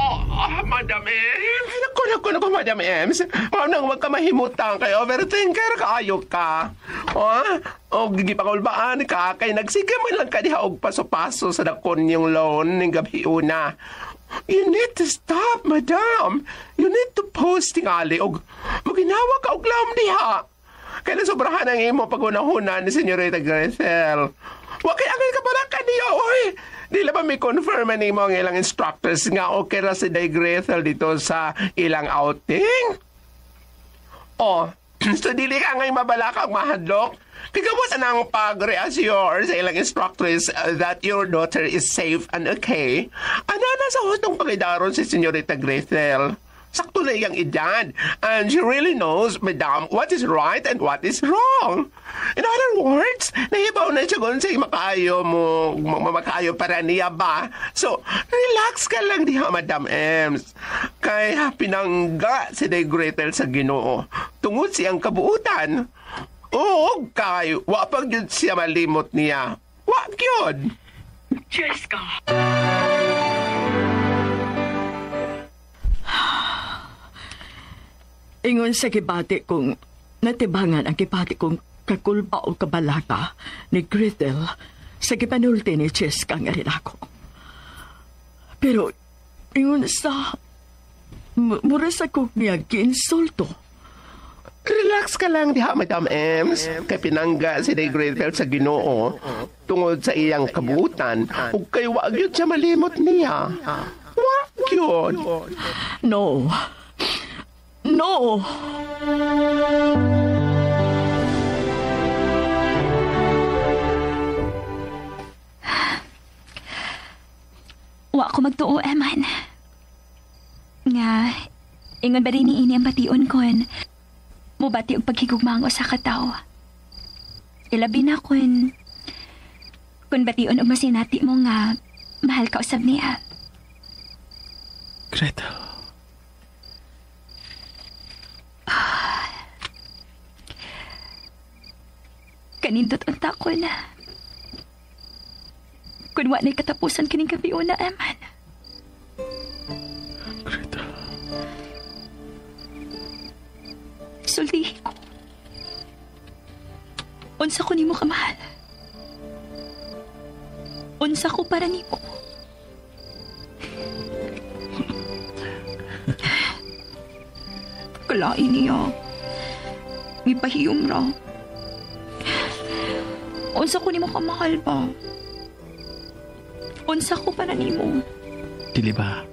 Oh, Madam Ems. Naku, Madam Ems. Mao nang wag ka mahimutang kay overthinker kaayo ka. O gipakulbaan ka kay nagsige man lang ka diha og paso-paso sa dakon yung loan ning gabi una. You need to stop, madam. You need to post tingali og maginawa ka og lam diha. Kay nasobrahan ang imo pagunahuna ni Senyorita Gretel. Wa kay angay ka pala kaniya, oy. Di la ba may confirm nimo ang ilang instructors nga okay ra si Day Gretel dito sa ilang outing? Oh, so dili ka ngay mabalaka ang mahadlok? Kagawas na ang pag-reassure sa ilang instructors that your daughter is safe and okay. Ano na sa hustong pagidaron si Senyorita Gretel? Sakto na iyang edad. And she really knows, madam, what is right and what is wrong. In other words, nahibaw na siya kung sa'yo makaayo mo, makaayo para niya ba? So, relax ka lang diha, Madam Ems. Kay pinangga si Day Gretel sa Ginoo tungod siyang kabuutan. Oo, kay wa pag yun siya malimot niya. Wa gyud. Cheska. Ingon sa gibati kong natibangan ang gibati kong kakulba o kabalaka ni Gretel sa gipanulti ni Cheska nga rin ako. Pero ingon sa mura sa kong niya giinsulto. Relax ka lang diha, Madam Ems. Kay pinangga si Day Gretel sa Ginoo tungod sa iyang kabuutan ug kay wa gyud siya malimot niya. Wa gyud. No. No. Wa ko magtuo, Eman. Nga, ingon ba rin niini ang bation kon? Mubati og paghigugma ang usa ka tawo. Ilabi na kun bation og masinati mo nga mahal ka usab niya. Gretel. Kanindot unta ko na. Kun wa na'y katapusan kining gabiuna, Eman. Gretel. Sultihi ko. Unsa ko nimo kamahal? Unsa ko para nimo? Kalain niya. Mipahiyom ra. Unsa ko nimo kamahal ba? Unsa ko para nimo? Dili ba,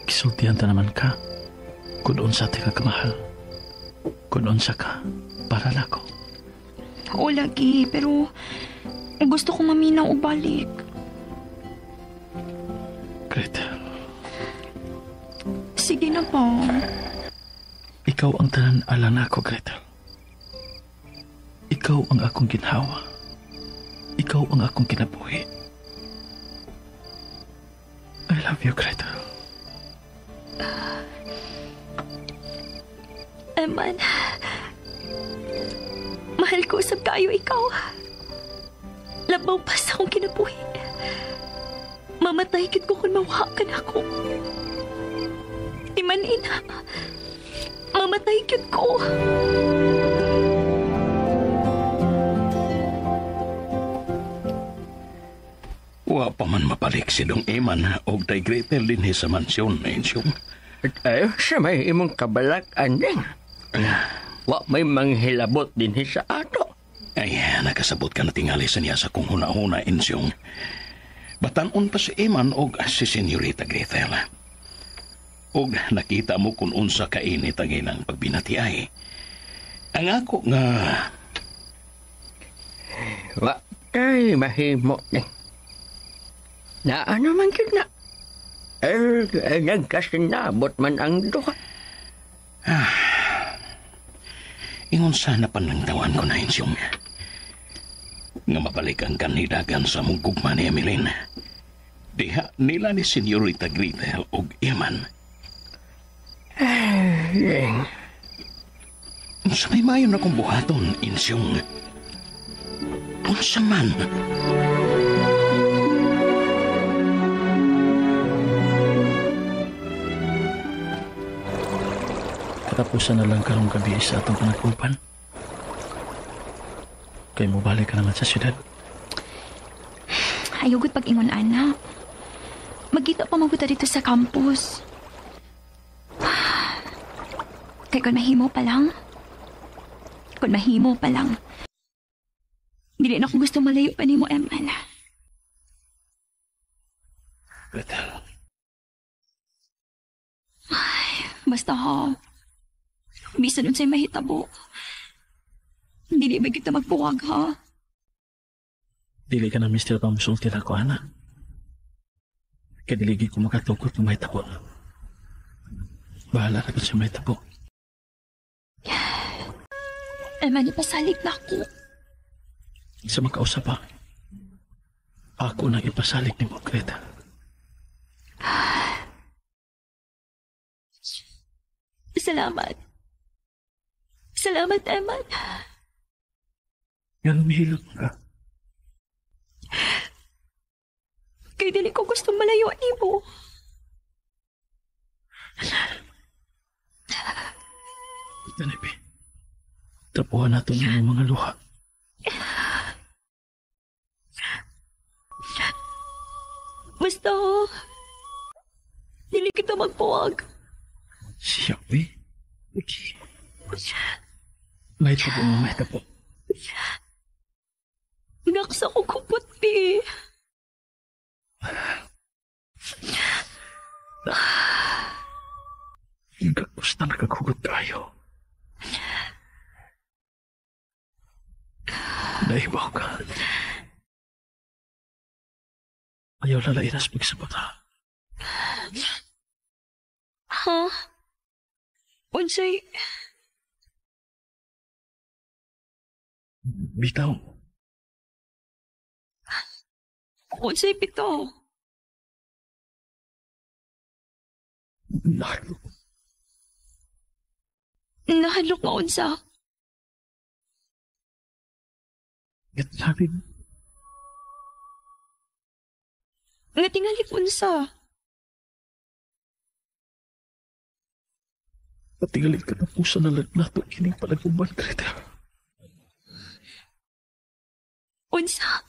gisultihan ta naman ka. Kung unsa ti ka kamahal. Kung unsa ka, para nako. Oo lagi, pero gusto kong maminaw o balik. Gretel. Sige na pa. Ikaw ang tanan alang nako, Gretel. Ikaw ang akong ginhawa. Ikaw ang akong kinabuhi. I love you, Gretel. Eman, mahal ko usab kaayo ikaw. Labaw pa sa akong kinabuhi. Mamatay kit ko kung mawha ka na ako. Iman ina, mamatay kit ko. Wa pa man mapalik si Dong Eman og day Gretel dinhi sa mansyon na insyong. Ay, sa may imong kabalak-an din. Wa may manghilabot dinhi sa ato. Ay, nakasabot ka na tingali sa niya sa kong huna-huna, insyong. Batanon pa si Eman og si Senyorita Gretel. Og nakita mo kung unsa kainit ang ilang pagbinati ay. Ang ako nga... Wa kay mahimo ni. Na ano man yun na. Nagkasinabot man ang duha. Ingon sana panangtawan ko na insyong. Nga mabalik ang kanidagan sa mong gugma ni Emeline. Diha nila ni Senyorita Gretel og Eman. Unsa may mayon akong buhaton, insyong. Unsa man. Katapusan na lang karong gabi sa atong panag-upan. Kay mo balik ka naman sa syudad. Ayugod pag-ingon, anak. Magkita pa maguta dito sa campus. Kay kung mahimo pa lang. Kung mahimo pa lang. Dili na akong gusto malayo pa nimo, Eman. Gretel. Ay, basta ha. Bisan unsay mahitabo. Dili ba kita magbuwag, ha? Dili ka na mister pa musulti na ko, anak. Kaya diligi ko makatukot kung mahitabo. Bahala ka siya mahitabo. Eman, ipasalig na ako. Sa makausap pa, ako nang ipasalig ni mo, Greta. Salamat. Salamat, Eman. Yan, umihilot ka. Kaya dili ko gusto malayo ni mo. Tanipi, tapuhan natin yung mga luha. Basta, dili kita magpuwag. Siya, eh. May tapo mo, may tapo. Ngaksa ko kuputi. Mura kag hugot kayo. Naibaw ka. Ayaw lalainas magsabot, ha? Ha? Unsay? Bitaw. Unsay bitaw? Nahadlok. Nahadlok nga unsa? Gatlabi. Nga tingali unsa? Patingali ka na pusa na nato kining palaguban, Gretel. Unsa?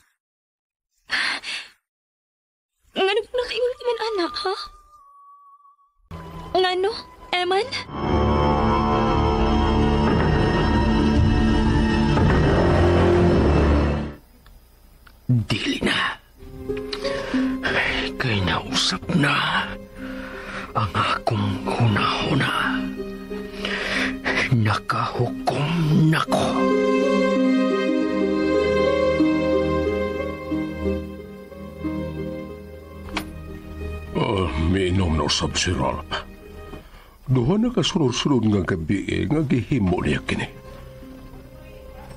Ngano nakaingon ka man, anak, ha? Ngano, Eman? Dili na. Kay nausap na ang akong huna-huna. Nakahukom na ko. Miinom na usab si Ralph. Duha na kasunod-sunod nga gabi nga gihimo niya kini.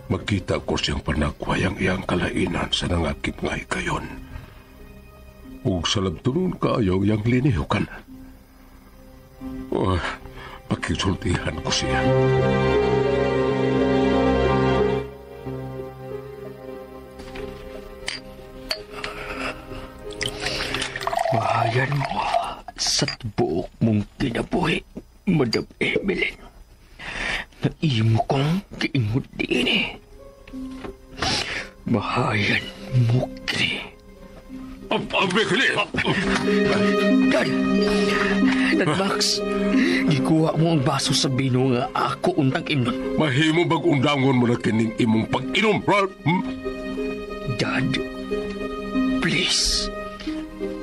Makita ko siyang panakwayang iyang kalainan sa nangakip nga hikayon. Ug sa labtunon kaayo iyang linihukan. Oh, pakisultihan ko siya. Bayan mo sa buok mong kinabuhi, Madam Emeline. Na imo kong kiingot din eh. Mahayan mo kini. Abekli! Dad! Dad Max, gikuha mo ang baso sa bino nga ako untang imnon. Mahimo bag undangon mo na kining imong pag-inom, Ralph? Hmm? Dad, please,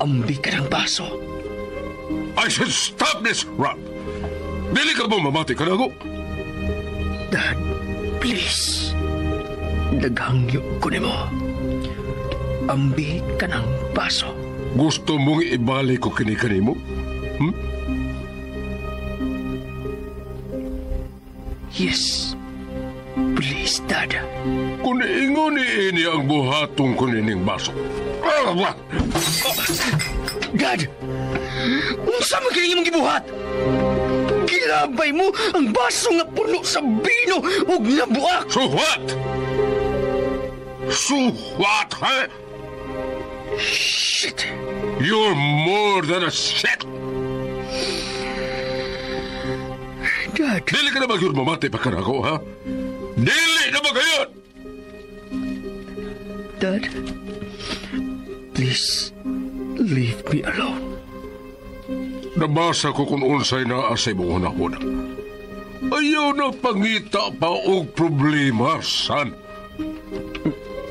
ambi ka ng baso. I should stop this, Ralph. Dili ka ba mamati ka na ako? Dad, please. Naghangyo ko nimo. Ambi ka ng baso. Gusto mong ibalik ko kini kanimo? Hmm? Yes. Please, Dad. Kung ingon ni ini ang buhatong ko nining baso. Dad! Unsa man kini imong gibuhat? Gilabay mo ang baso nga puno sa bino ug nabuak. So what? So what, huh? Shit! You're more than a shit! Dad! Dili ka na ba yun mamati pa ka na ako, ha? Dili na ba kayo? Dad, please, leave me alone. Nabasa ko kung unsay naa sa imong hunahuna. Ayaw na pangita pa og problema, son.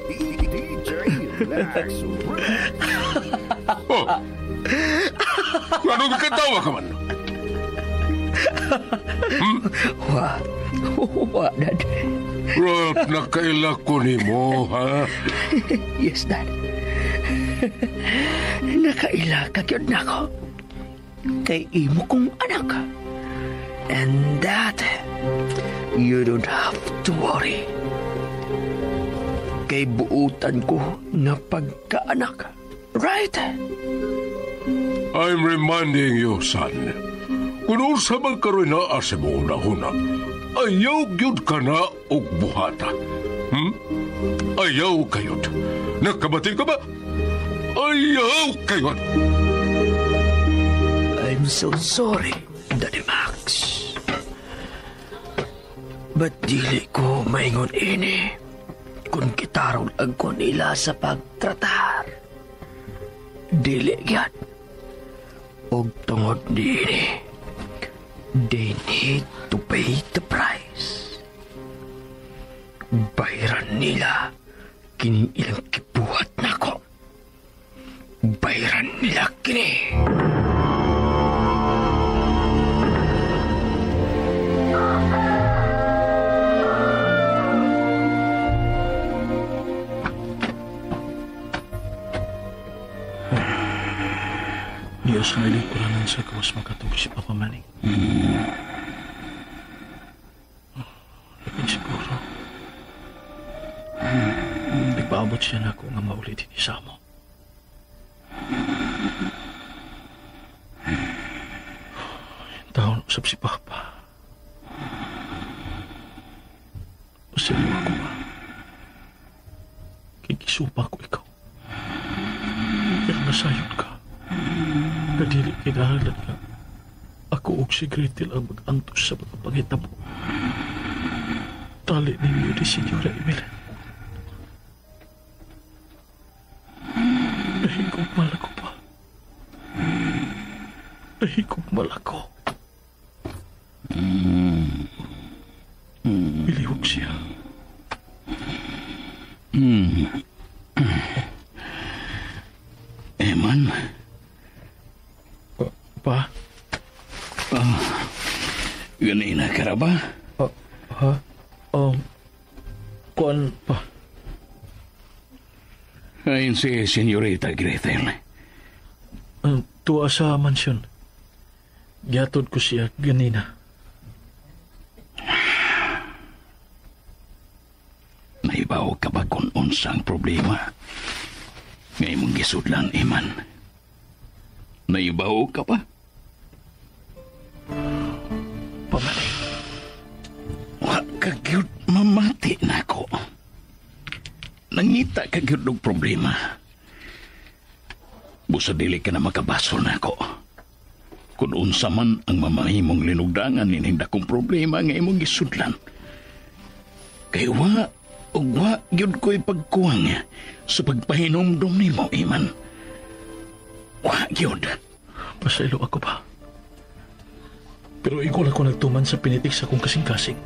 DJ Max. Oh. Anong katawa ka man? Hmm? Wa. Wa, Dad. Ralph, nakaila ko ni mo, ha? Yes, Dad. Nakaila ka gyud nako. Kay imo kong anak. And that, you don't have to worry. Kay buutan ko na pagkaanak. Right? I'm reminding you, son. Kung unsa man karoy naa sa imong hunahuna, ayaw gyud ka na og buhata. Hmm? Ayaw kayod. Nakabati ka ba? Ayaw kayod. I'm so sorry, Daddy Max. But dili ko maingon ini kung kitaron ang ko nila sa pagtratar. Dili yan. Og tungod niini, they need to pay the price. Bayaran nila kining ilang kibuhat nako. Bayaran nila kini. Niya sa nilingkuranan sa gawas makatog si Papa Maning. Labing siguro. Nagpaabot siya na ako nga mauli din isa mo. Taon usap si Papa. Pasilo ako ba? Kikisupa ko ikaw. Pero nasayod ka. Kadili kinahanglan nga. Ako og si Gretel ang mag-antos sa mga pangitabo. Tali ninyo ni Senyora Emeline. Nahigugmal ako pa. Nahigugmal ako. Bilihog siya. Eman. Pa? Ganina ka ra ba? Ha? Kuan pa? Ayun si Senyorita Gretel. Tuwa sa mansyon. Giatod ko siya ganina. Naibaw ka ba kung unsa ang problema? Ngay mong gisudlan, Eman. Naibaw ka pa? Pamaling. Wa ka gyud mamati nako. Nangita ka gyud og problema. Busa dili ka na makabasol nako. Kung unsa man ang mamahimong linugdangan nining dakong problema nga imong gisudlan. Kay wa ug wa gyud ko'y pagkuwang sa pagpahinomdom nimo, Eman. Wa gyud. Pasaylo ako pa. Pero igol ako nagtuman sa pinitik sa akong kasing-kasing.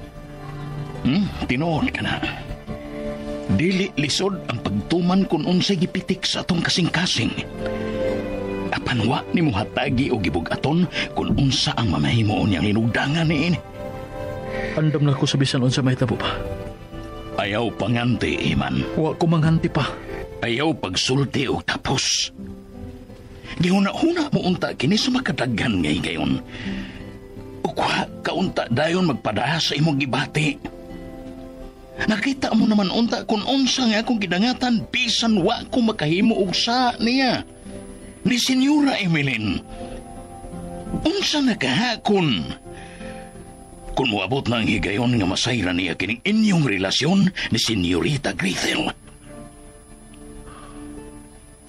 Tinuod ka na. Dili lisod ang pagtuman kung unsay gipitik sa atong kasing-kasing. Apan wa nimo hatagi o gibug-aton kung unsa ang mamahimuon niyang linugdangan niini. Andam na ko sa bisan unsa mahitabo pa. Ayaw panganti, Eman. Wa ko manghanti pa. Ayaw pagsulti og tapos. Gihuna-huna mo unta kini sa makadaghan ngay gayon. Ug wa kaunta dayon magpadaha sa imong gibati. Nakita mo naman unta kung unsa nga akong gidangatan bisan wa ko makahimo og sa niya. Ni Senyora Emeline. Unsa na kahakon? Kung moabot na ang higayon nga masayra niya kining inyong relasyon ni Senyorita Gretel.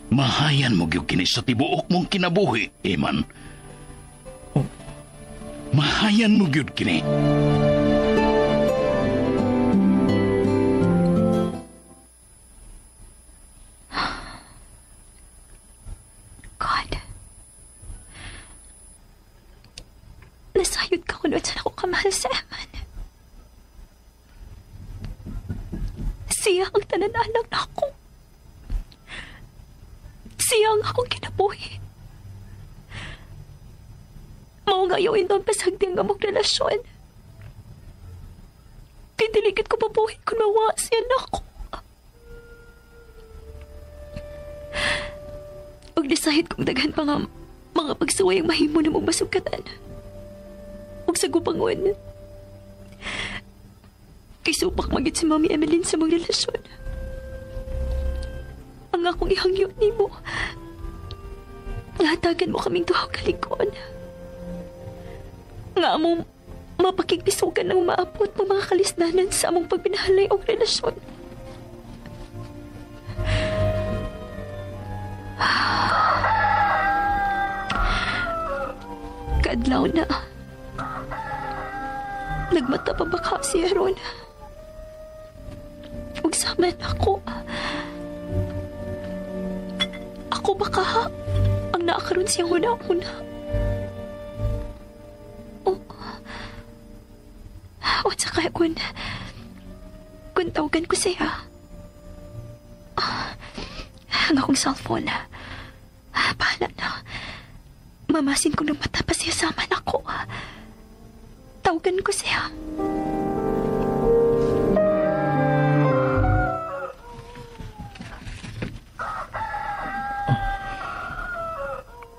Mahayan mo gyud kini sa tibuok mong kinabuhi, Eman. Mahayan mo gyud kini. God. Nasayod ka kung saan ako kamahal sa Eman. Siya ang tananalang na ako. Siya ang akong kinabuhi. Mao nga ayaw indon pasagdi ang among relasyon. Kay diligid ko mabuhi kung mawa siya na ako. Ug disahid kong daghan pa nga mga pagsuway ang mahimo na mong masugatan. Ug sa gupangon. Kay supak magit si Mami Emeline sa mong relasyon. Ang akong ihangyo nimo. Nahatagan mo kaming duha kalikon. Nga among mapakigpisugan ng maabot ng mga kalisdanan sa among pagbinahalay og relasyon. Kaadlaw na. Nagmata pa baka si Aaron. Ug sama na ako. Ako baka ang naakaroon siyang una-una. Oh. At saka kung tawagan ko siya. Ang akong cellphone. Bahala na. Mamasin ko ng mata pa siya sama na ako. Tawagan ko siya.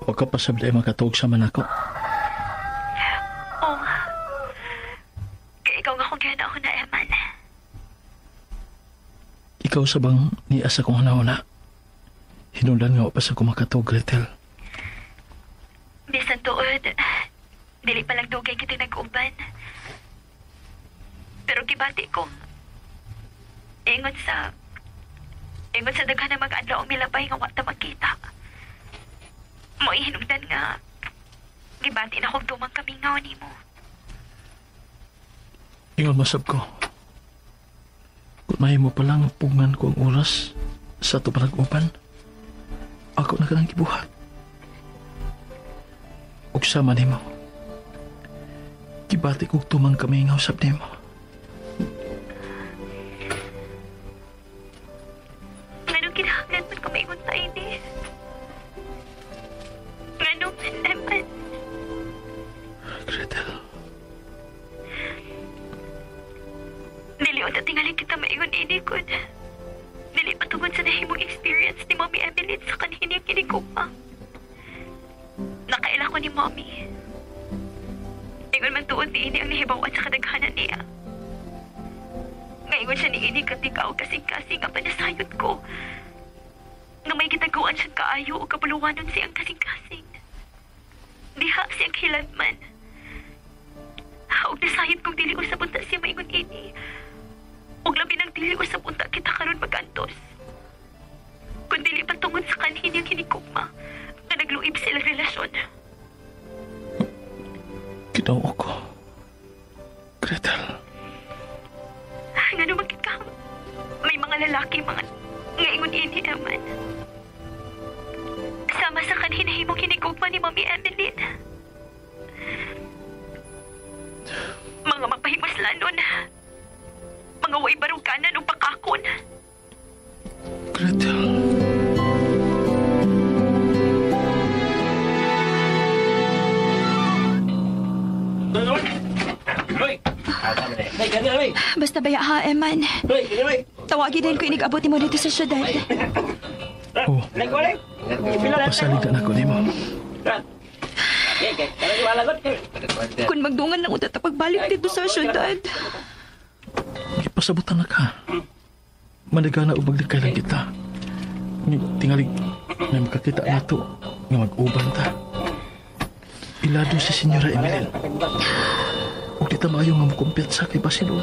Wa ka pa sabday makatuog sa man ako. Oh. Kay ikaw nga kung gana ako na, Eman. Ikaw sa bang niya sa kong hanauna. Hinungdan nga pa sa kumakatuog, Gretel. Bisan tuod, dili pa lang dugay kita nag-uban. Pero gibati ko, ingon sa daghan na mga adlaw ang milabay nga wa ta magkita. Mo'y hinungdan nga, gibati na kong dumang kamingaw nimo. Ingon masab ko. Kung mahimo pa lang pungan ko ang oras sa ato panag-uban, ako na kanang gibuhat. Ug sama nimo. Gibati kog tumang kamingaw sab nimo. Nganong kinahanglan man ko maingon ta ini? Nganong man, Gretel. Dili unta tingali kita maingon ini kun dili patungod sa nahimong experience ni Mommy Emeline sa kanhiniyang kinigugma. Nakaila ko ni Mommy. Ingon man tuod ni ini ang nahibawan sa kadaghanan niya. Ngayon siya ni ini katikaw kasing-kasing ang panasayod ko. Nga may gitaguan siyang kaayo o kabuluwanon siyang kasing-kasing. Diha siyang hiladman. Og nasayod kong dili usab unta siya maingon ini. Og labi ng dili usab unta kita karon magantos. Kung dili pa tungod sa kanhin niyang hinigugma, nga nagluib sila relasyon. Ginoo ko. Gretel. Ngano magkikam? May mga lalaki mga ngaingon ini, Eman. Sama sa kanhin nahimong hinigugma ni Mommy Emeline. Mga mapahimaslanon. Mga way baruganan o pakakon. Gretel. Basta baya ha, Eman. Tawagin din ko inig-abot mo dito sa syudad. Oh. Pasalig na ako nimo. Kung magdungan lang utat pagbalik dito sa syudad. Ipasabutan na ka. Manigana o maglikay lang kita. Tingalig may makakita na to nga mag-uban ta. Ilado si Senyora Emeline. Ug di ta maayo nga mukumpiyansa kay basin og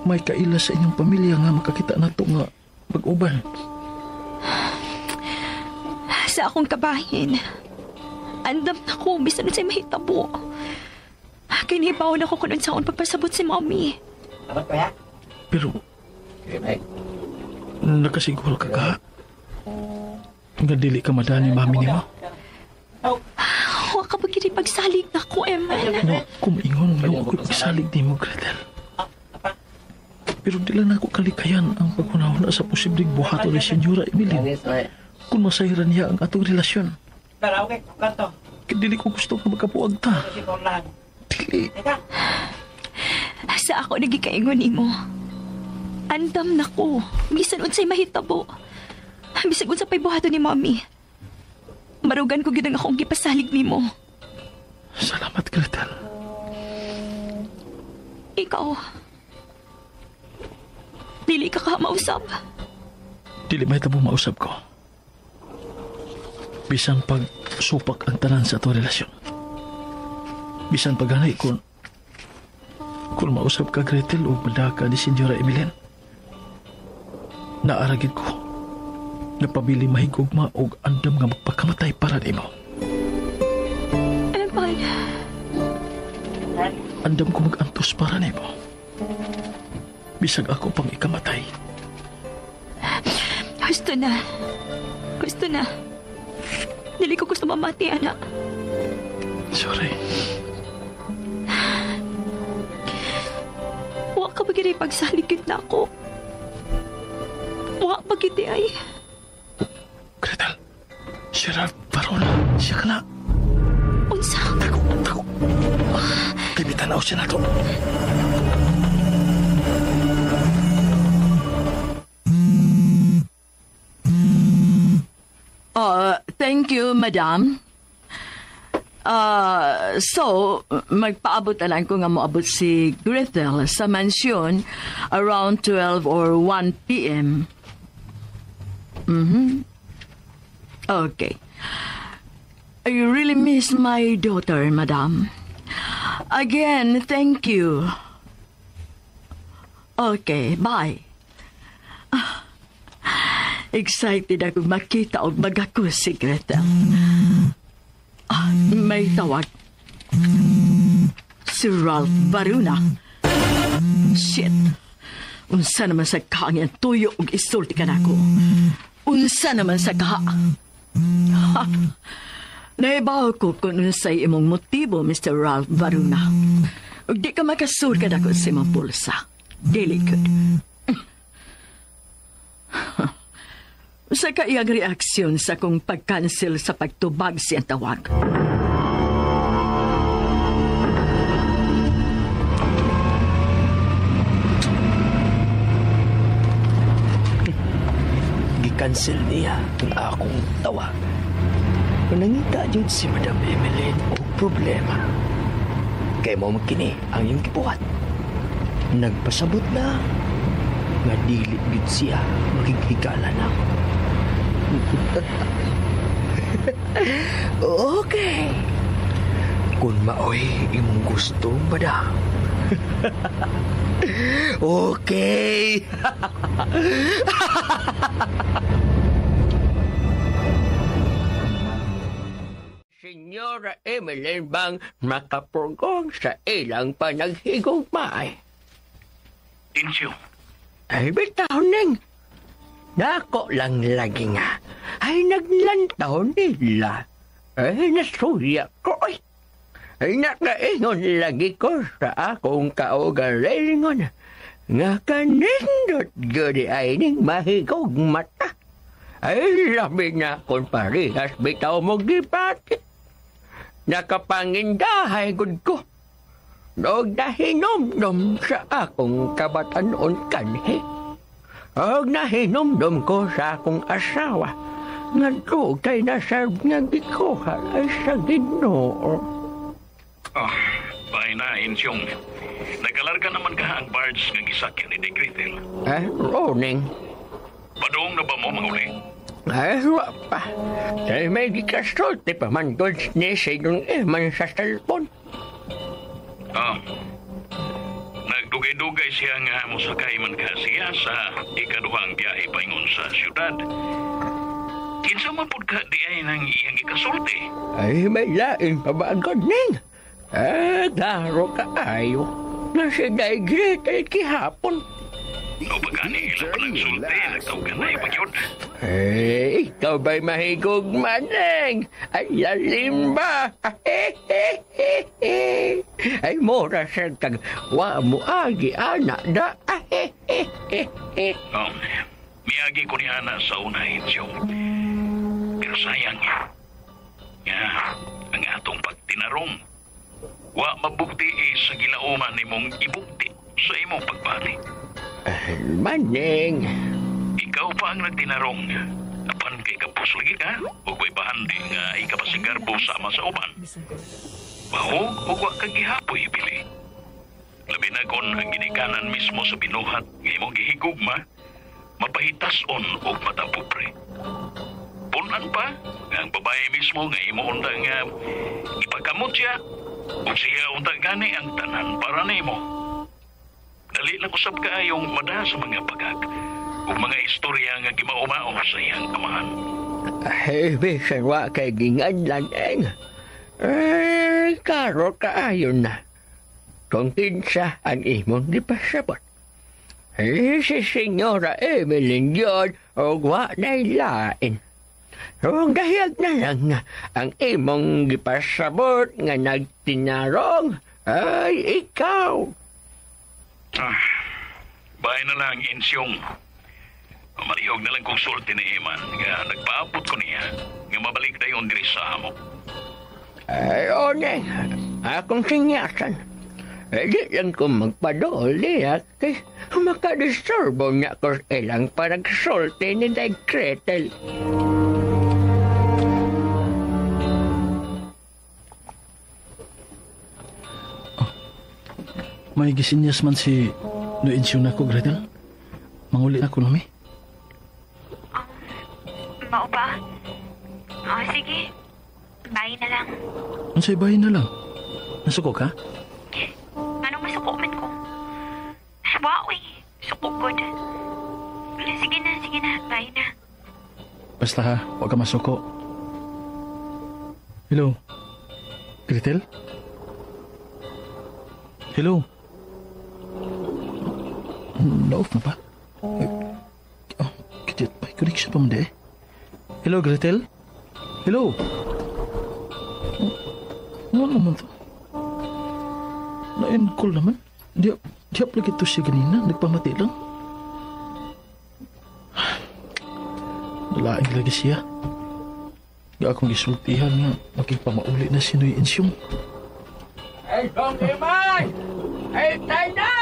may kaila sa inyong pamilya nga makakita na to nga mag-uban. Sa akong kabahin, andam na ko bisan unsay mahitabo. Kinibaw na ko kung unsaon pagpasabot si Mommy. Pero nakasiguro ka ka nga dili ka madani mami nimo? Wa ka ba gid pagsalig nako, Eman? Wa kumingon nga wa ko'y pagsalig nimo, Gretel. Pero di lang nako kalikayan ang paghunahuna sa posibleng buhaton ni Senyora Emeline kung masayran niya ang atong relasyon. Kaya dili ko gusto nga magkapuag ta. Dili. Sa ako nagikaingon nimo. Andam na ko. Bisan unsay mahitabo. Bisag unsa pa'y buhaton ni Mommy. Marugan ko gyud ang akong gipasalig nimo. Salamat, Gretel. Ikaw. Dili ka ka mausab. Dili mahitabo mausab ko. Bisan pag supak ang tanan sa atong relasyon. Bisan pag ganay kung mausab ka, Gretel, o madaka ni Senyora Emeline, naaragid ko napabili mahigugma og andam nga magpakamatay para nimo. Eman. Andam ko mag-antos para nimo. Bisag ako pang ikamatay. Gusto na. Gusto na. Dili ko gusto mamati, anak. Sorry. Wa ka ba gid pagsaligid na ako? Wa ba gid ay? Gretel, Gerard Varona, siya ka na. Unsa? Tago, tago. Kay bitanaw siya na to. Thank you, madam. So, magpaabot na lang ko nga moabot si Gretel sa mansyon around 12 or 1 p.m. Mm-hmm. Okay. I really miss my daughter, madam. Again, thank you. Okay, bye. Excited ako makita og magako si Gretel. May tawag. Si Ralph Baruna. Shit. Unsa naman sa kaangyan tuyo og isulti ka nako. Unsa naman sa kaha. Ha. Naibaw ko kung unsay imong motibo, Mr. Ralph Baruna. Ug di ka makasur ka nako sa imong bulsa. Dili good. Sa kaiyang reaksyon sa kong pag-cancel sa pagtubag siyang tawag. Gi-cancel niya ang akong tawag. Nangita jud si Madam Emeline og problema. Kay mao man kini ang iyong gibuhat. Nagpasabot na nga dili gid siya makighigala na. Okay. Kung maoy imong gusto, madam. Okay. Senyora Emeline bang makapurgong sa ilang panaghigugmay? Insiyo. Ay, bitaw ning. Nako lang lagi nga. Ay, naglantaw nila. Ay, nasuya ko. Ay, nakaingon lagi ko sa akong kaugalingon. Nga kanindot gudi ay ning mahigog mata. Ay, labi na kung parehas bitaw mo gipati. Nakapangindahay gud ko. Nog nahinomdom sa akong kabatanon kanhi. Og nahinomdom ko sa akong asawa. Nga dugay na serve nga gikuha ay sa Ginoo. Oh, bye na, Insyong. Nagalarga naman ka ang barge nga gisakyan ni De Gretel. Eh, Roning. Padung na ba mo, mga uli? Ay, wa pa. Kaya may gikasulti pa man doon ni Sinong Eman sa cellphone. Oh. Nagdugay-dugay siya nga mosakay man ka siya sa ikaduhang biyahe paingon sa siyudad. Kinsa man pud ka di ay nang iyang ikasulti? Ay, may lain pa ba agad ning? Eh, klaro kaayo. Na si Day Gretel kihapon. O pagkani, ilang pa nagsulti, nagtawagan na ipagyod. Eh, ikaw ba'y mahigog maneng? Ay, lalim ba? Ay, mura siya kag wa mo agi, anak da. Oh, miagi ko ni ana sa una, Insyong. Pero sayang, nga, ang atong pagtinarong, wa mabukti sa gilauman nimong ibukti sa imong pagbati. Maneng. Ikaw pa ang nagtinarong. Apan kay kapos lagi ka, o ko'y bahandi nga ikapasigarbo sama sa uban. Bahog o wa kang gihapoy, Bili. Labi na kon ang ginikanan mismo sa binuhat nga imong gihigugma, mapahitason og matapupre. Punan pa, nga ang babae mismo nga imo unta nga ipakamot siya, ug siya unta gani ang tanan para nimo. Dali lang usab kaayong mada sa mga pagag ug mga istorya nga gimaumao sa iyang amahan. Ay, bisan wa kay gingadlan, eng. Eh, karo kaayo na. Kung kinsa ang imong gipasabot. Eh, si Senyora Emeline yun, og wa na'y lain. So, dahil na lang ang imong gipasabot nga nagtinarong ay ikaw. Ah, bahay na lang, Insyong. Malihog na lang kong sulti ni Eman nga nagpaabot ko niya nga mabalik dayon diri sa amo. Ay, oneng, akong sinyasan. Eh, di lang ko magpadoli at kay makadisturbo niya ko ilang paragsulti ni Day Gretel. May gisinyas man si Noensyo na ko, Gretel. Manguli na ko nami. Mao ba? Oh, sige. Bye na lang. Unsay bahay na lang? Nasuko ka? Anong masuko man ko? Wow, eh. Suko good. Sige na, sige na. Bye na. Basta ha, huwag ka masuko. Hello? Gretel? Hello? Na-off na ba? Oh, kajit, may connection pa man di eh. Hello, Gretel? Hello? Ano naman to? Na-end call naman. Di lagi to siya ganina. Nagpamati lang. Nalaing lagi siya. Ga akong gisultihan nga magigpamauli na si Noy Insyong. Ay, Dong Imay! Ay, tayo na!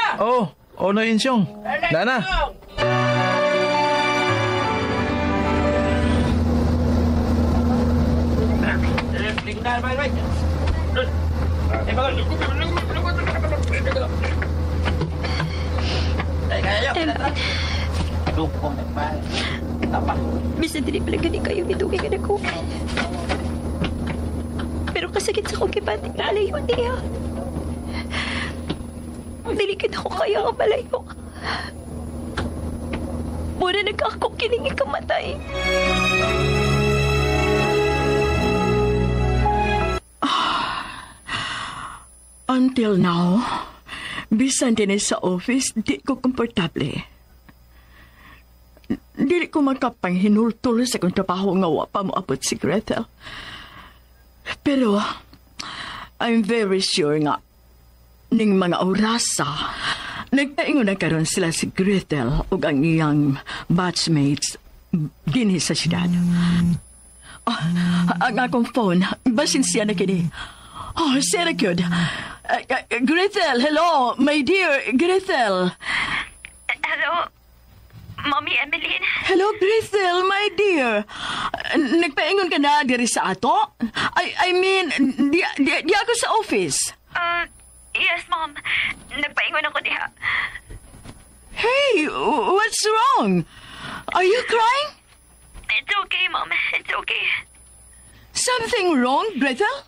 Oh, Noy Insyong. Dana. Bisan dili pala gani kayo mitugay ka na ko. Pero kasakit sa kong kipatik na alayo niya. Dili kita ko kaya nga malayo. Mura nagkakong kining ikamatay. Until now, bisan din sa office, di ko komportable. Dili ko makapanghinultul sa kong trabaho nga wa pa moabot si Gretel. Pero, I'm very sure nga, ning mga orasa, nagpaingon na karon sila si Gretel ug ang iyang batchmates dinhi sa siyudad. Oh, ang akong phone, basin siya na kini. Oh, Sarah good. Gretel, hello, my dear Gretel. Hello, Mommy Emmeline. Hello, Gretel, my dear. Nagpaingon ka na diri sa ato? I mean, di ako sa office. Yes, Mom. Nagpaingon ako diha. Hey, what's wrong? Are you crying? It's okay, Mom. It's okay. Something wrong, Gretel?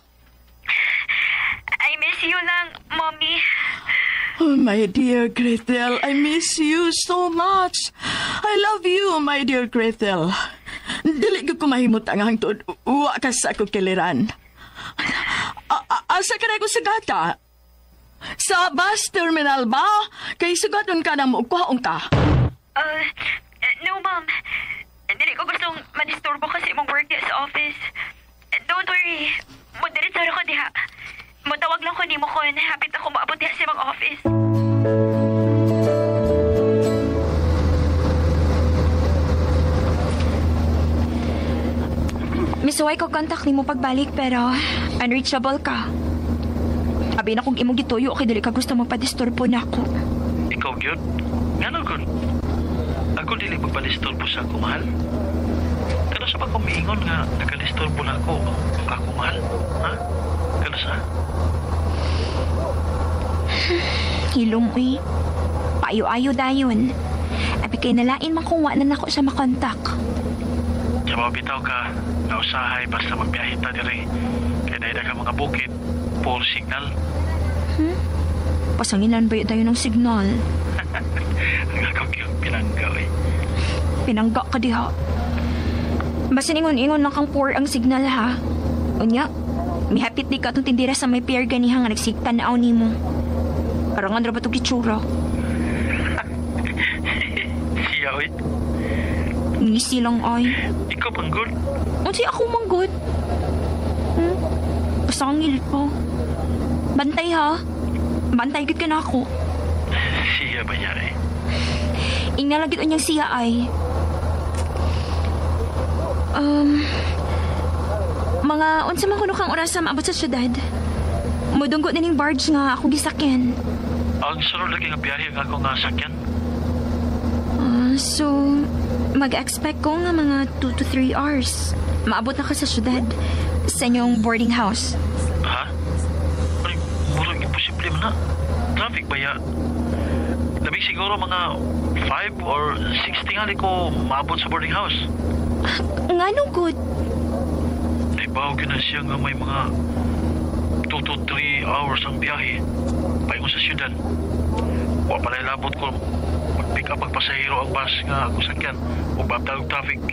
I miss you lang, Mommy. Oh, my dear Gretel, I miss you so much. I love you, my dear Gretel. Dili ko kumahimot ang hangtod. Wa ka sa akong kiliran. Asa ka na ko sa gata? Sa bus terminal ba? Kay sugaton ka na mo, kuhaon ka. No, Mom. Dili ko gustong madisturbo kasi imong work sa office. Don't worry. Mudiretso ko diha. Mutawag lang ko nimo kon hapit ako maabot diha sa imong office. Misuway ko contact nimo pagbalik pero unreachable ka. Abi na kung imong gituyo kay dili ka gusto magpadisturbo nako. Ikaw gyud? Ngano gud? Ako dili magpadisturbo sa ako mahal. Kano sa pa ko miingon nga nakadisturbo na ako ako mahal? Ha? Kano sa? Hilom uy. Paayo-ayo dayon. Abi kay nalain man kung wa na nako siya makontak. Kaya bitaw ka nga usahay basta magbiyahe ta diri. Kay dahil ka mga bukid, poor signal. Pasanginan ba tayo ng signal? Ang akong yung pinangga uy. Pinangga ka diha. Basin ingon-ingon lang kang poor ang signal ha. Unya, mihapit di ka itong tindira sa may pier ganiha nga nagsigtan na nimo. Karangan ra ba itong gitsura? Siya uy. Ngisi lang ay. Ikaw manggod? Unsay ako manggod? Pasangil pa. Bantay ha. Bantay gid ka na ako. Siya ba niya eh? Ingna lang gid unyang siya ay. Mga unsa man kuno kang oras sa maabot sa syudad? Mudunggo na ning barge nga akong gisakyan. Ang sunod lagi nga biyahe ang ako nga sakyan. So, mag-expect ko nga mga 2 to 3 hours. Maabot na ka sa syudad, sa inyong boarding house. Ha? Ay, murag imposible man na. traffic baya. Labig siguro mga 5 or 6 tingali ko maabot sa boarding house. Ngano good? Naibaw na siya nga may mga 2 to 3 hours ang biyahe paingon sa siyudad. Wa pala'y labot ko mag-pick up ang pasahero ang bus nga ako sakyan o babdalog traffic.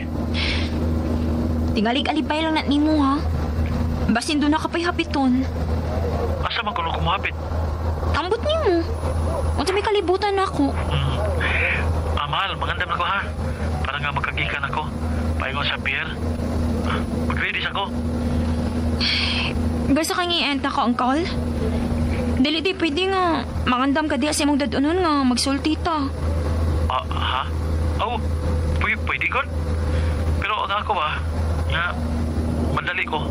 Tingalig-alibay lang na nimo ha. Basin doon na ka pa'y hapiton. Asa man ko nung kumuhapit? Ambot nimo. Unsa may kalibutan ako. Mahal, magandam na ko ha. Para nga magkagikan ako. Paingon sa pier. Mag-ready sa ko. Gasa kang i-enta ko, Uncle? Dili di pwede nga mangandam ka di sa imong dadunon nga magsulti ta. Ha? Oh, pwede ko. Pero ang ako ba, nga madali ko.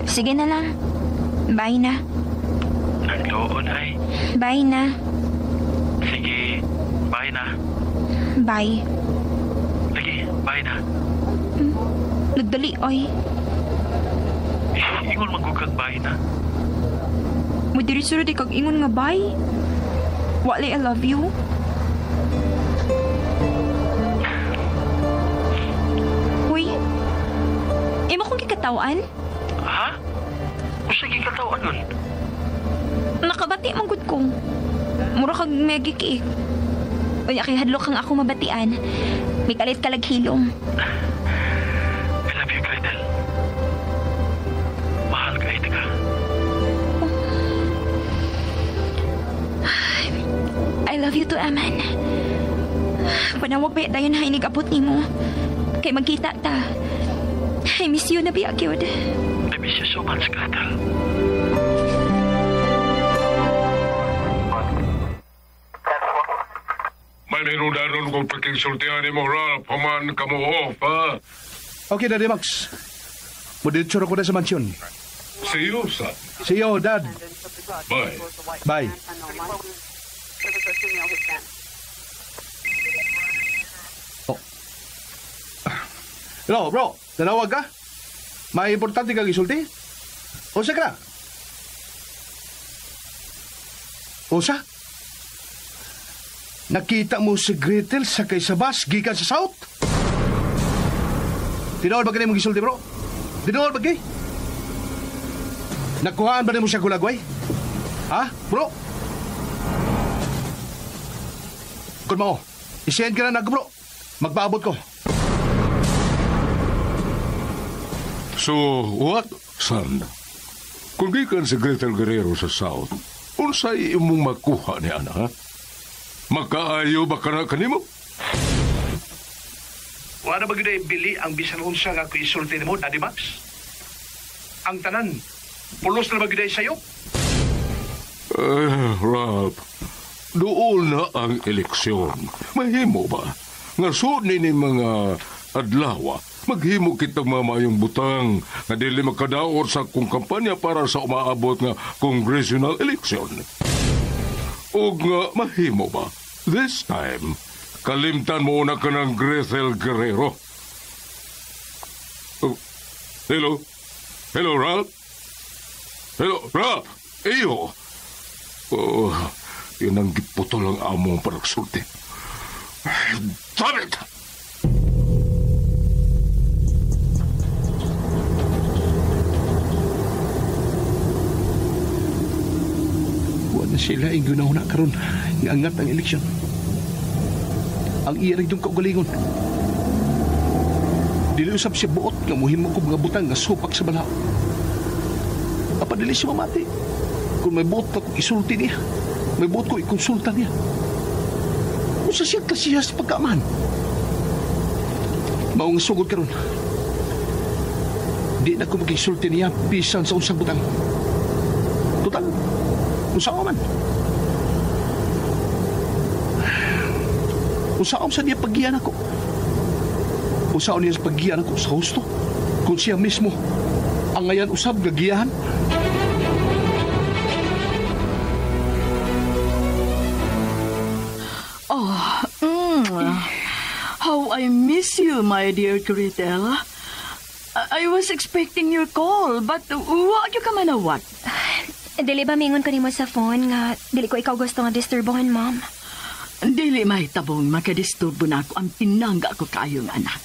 Sige na lang. Bye na. Nagloon ay. Bye na. Sige, bye na. Bye. Lagi, bye na. Nagdali oy. Ingon magugag bye na. Mudiritso di kag ingon nga bye. Wala I love you. Uy. Imo kong gikatawan? Ha? Usa gikatawan nun? Nakabati man gud ko. Mura kag megikik. Uy, kay hadlok kang ako mabatian. May kalit kalag hilom. I love you, Gretel. Mahal ka, ito ka. Oh. I love you too, Aman. Panawag ba dayon ha inigabot nimo? Kay magkita ta. I miss you na biya, gyud. I miss you so much, Gretel. May meron kong pakisultihan ni mo, Ralph. Human ka mo off, ha? Okay, Daddy Max. Mudiretso ko na sa mansyon. See you, son. See you, Dad. Bye. Bye. Oh. Hello, bro. Nanawag ka? May importante kang isulti? Usa ka na? Usa? Nakita mo si Gretel sakay sa bus gikan sa South? Tinuod ba kini mong gisulti, bro? Tinuod ba kini? Nakuhaan ba nimo siya gulagway? Ha, bro? Kung mao, isend ka na nag, bro. Magpaabot ko. So, what, son? Kung gikan si Gretel Guerrero sa South, unsay imong makuha ni ana, ha? Makaayo ba ka na kanimo? Wala ba gyud bili ang bisan unsa nga ako isulti nimo, Daddy Max? Ang tanan, pulos na ba gyud sayo? Ralph, doon na ang eleksyon. Mahimo ba? Nga suod ni mga adlaw, maghimo kitang mamayong butang nga dili makadaot sa akong kampanya para sa umaabot nga congressional election. Og nga mahimo ba? This time, kalimtan mo na ka ng Gretel Guerrero. Oh, hello? Hello, Ralph? Hello, Ralph? Iyo! Oh, yun ang giputol ang among paragsulti. Damn it! Wala sila ang ginahuna karon nga angat ang eleksyon. Ang iya rin itong kaugalingon. Dili usab siya buot nga muhimo ko mga butang nga supak sa balaw. Apa dili siya mamati. Kung may buot ko isulti niya, may buot ko ikonsulta niya. Usa siya klasiha sa pagkaaman. Maong sugod karon. Di na ko makisulti niya bisan sa unsang butang. Total, unsaon man. Unsaon sa niya paggiyan ako. Unsaon niya sa paggiyan ako sa husto. Kung siya mismo ang ngayan usab gagiyahan. Oh, how I miss you, my dear Gretel. I was expecting your call, but what you ka manawag? Dili ba mingon ko nimo sa phone nga dili ko ikaw gusto nga disturbohan, Mom? Dili mahitabong makadisturbo na ako ang pinangga ko kayong anak.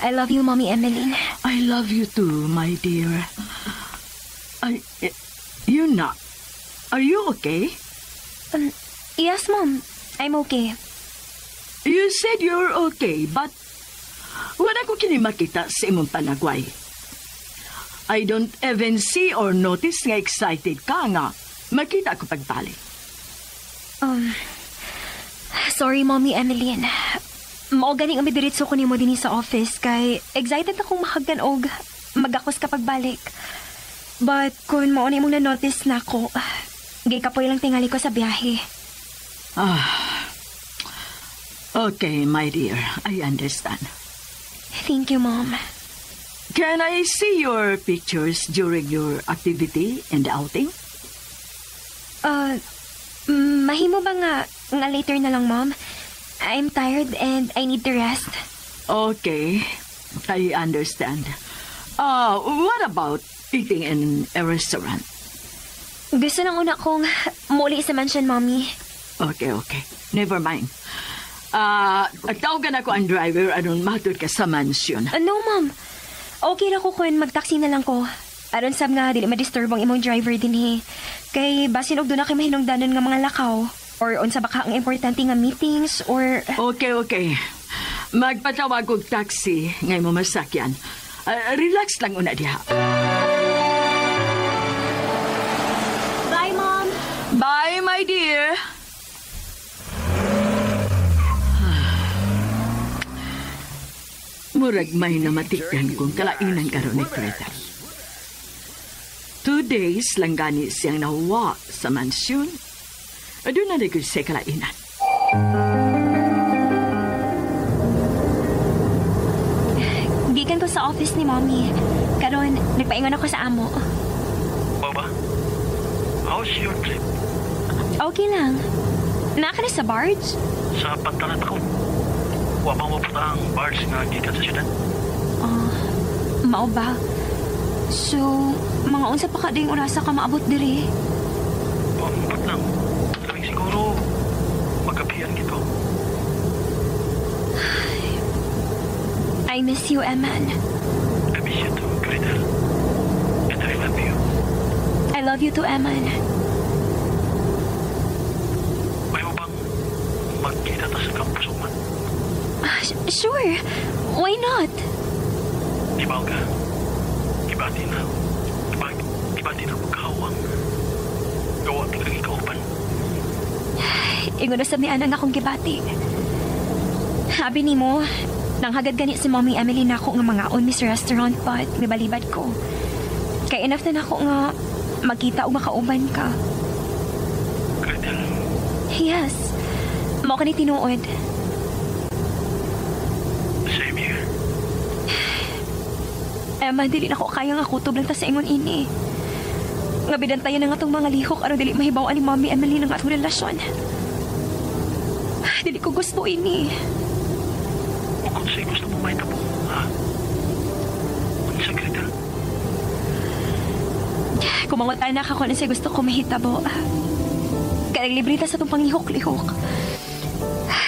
I love you, Mommy Emmeline. I love you too, my dear. Ay, you not. Are you okay? Yes, Mom. I'm okay. You said you're okay, but wala ko kini makita sa imong panagway. I don't even see or notice nga excited ka nga makita ko pagbalik. Sorry, Mommy Emmeline. Mao gani nga midiretso ko nimo dinhi sa office kay excited akong mahagdan og magakos ka pagbalik. But kung mao na imong na-notice nako, gikapoy lang tingali ko sa biyahe. Ah. Okay, my dear. I understand. Thank you, Mom. Can I see your pictures during your activity and outing? Mahimo ba nga later na lang, Mom? I'm tired and I need to rest. Okay, I understand. What about eating in a restaurant? Gusto nang una kong muli sa mansion, Mommy. Okay. Never mind. Tawagan ako ang driver aron matod ka sa mansion. No, Mom. Okay ra ko kung mag-taxi na lang ko. Aron sab nga dili ma-disturb ang imong driver dinhi. Kay basin og doon na kay mahinungdanon nga mga lakaw or unsa ba ka ang importante nga meetings or Okay. Magpatawag og taxi ngay mo masakyan. Relax lang una diha. Bye, Mom. Bye, my dear. Murag may namatikan kung kalainan karon ni Gretel. 2 days lang gani siyang nahuwa sa mansyon. Doon na naging siya kalainan. Gikan ko sa office ni Mommy. Karon, nagpaingon ako sa amo. Baba, how's your trip? Okay lang. Naa ka na sa barge? Sa pantalan ako. Wa pa mo punta ang barge nga gikan sa syudad? Mao ba? So, mga unsa pa ka ding orasa ka maabot diri? Pamabot lang. Kaming siguro magabihan gito. I miss you, Eman. I miss you too, Gretel. And I love you. I love you too, Eman. May bang magkita ta sa campus man? Sure. Why not? Di ba ka? Ibati na. Ibati na magkahawang. Gawa kang ikauban. Ingon na sa ni Ana nga akong gibati. Habi ni mo, nanghagad gani si Mommy Emily na ako nga mga on Miss Restaurant but mibalibad ko. Kaya enough na nako nga magkita o makauban ka. Gretel? Yes. Mao ka ni tinuod. Same here. Emma, dili na ko kaya nga kutob lang ta sa ingon ini. Nga bidantayan na nga tong mga lihok aron dili mahibaw-an ni Mommy Emily ng atong relasyon. Dili ko gusto ini. Kung sa'yo gusto mo mahitabo, ha? Unsa, Gretel? Kumangot anak ako na sa'yo gusto ko mahitabo. Kaya libre ta sa itong panglihok-lihok.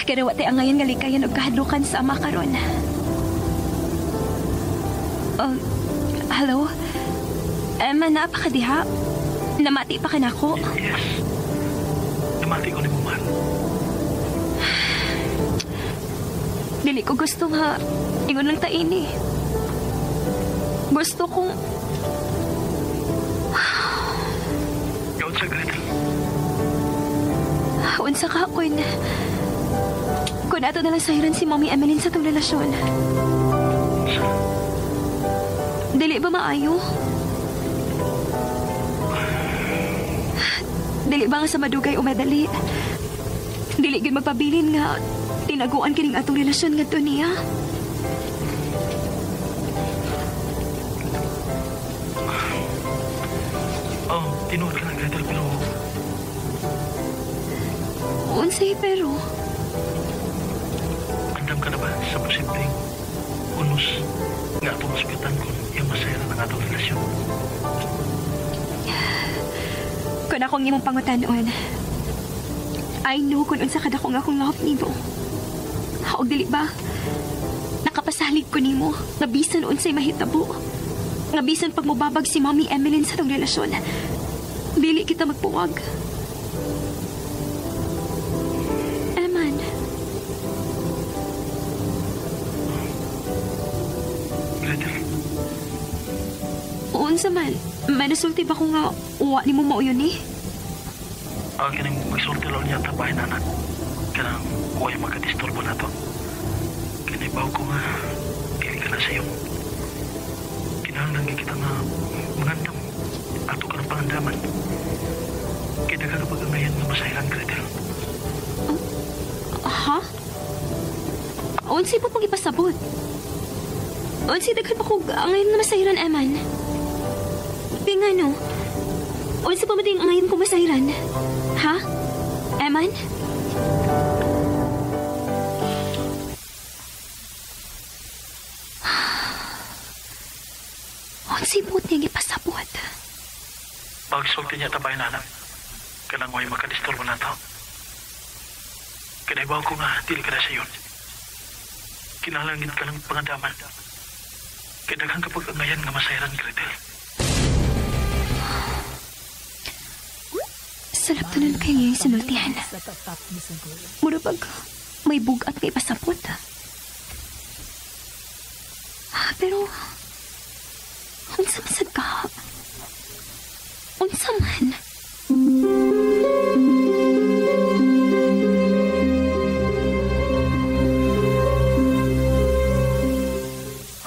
Kaya wa tayo ngayon nga likayan og kahadlukan sa ama karon. Hello? Emma, naa pa ka diha? Namati pa ka nako? Yes. Namati ko ni mo, mahal. Dili ko gusto nga ingon lang ta ini. Gusto kong Unsa, Gretel? Unsa ka, kun ato na lang sahiran si Mommy Emmeline sa itong relasyon. Unsa? Dili ba maayo? Dili ba nga sa madugay o madali? Dili gyud magpabilin nga tinaguan kining atong relasyon ngadto niya. Oh, tinuod ka na, Gretel, pero Unsay pero? Andam ka na ba sa posibleng unos nga atong masugitan kung iyang masaya na ang atong relasyon? Kung akong imong pangutanon, I know kung unsa kadako nga akong love nimo. Og dili ba? Nakapasalig ko nimo nga bisan unsay mahitabo. Nga bisan pag mobabag si Mommy Emmeline sa tong relasyon, dili kita magpuwag. Eman. Gretel. Unsa man, may nasulti ba ko nga uwa nimo mao yun eh? Kining magsulti lang niya tabahin anak. Kanang uwa'y makadisturbo na to. Kinibaw ko nga, dili ka na sa iyo. Kinahanglan kita nga mangandam. Ato ka ng pangandaman. Kaya kapag ngayon nga masayran, Gretel. Ha? Unsay po pag ipasabot? Unsay daghan pa ko ngayon nga masayran, Eman? Di nga no. Unsa pa man ang ngayon ko masayran? Ha? Eman? Unsay buot niyang ipasabot? Pagsulti niya tabay na anak. Kanang way makadisturbo na to. Kinaibaw ko nga, dili ka na sa yun. Kinalangin ka ng pangandaman. Kaya daghan kapag angayan nga masayran, Gretel. Salap to nun kayo ngayong sinultihan. Mura pag may bugat nga ipasabot. Pero, unsa man sad ka? Unsa man?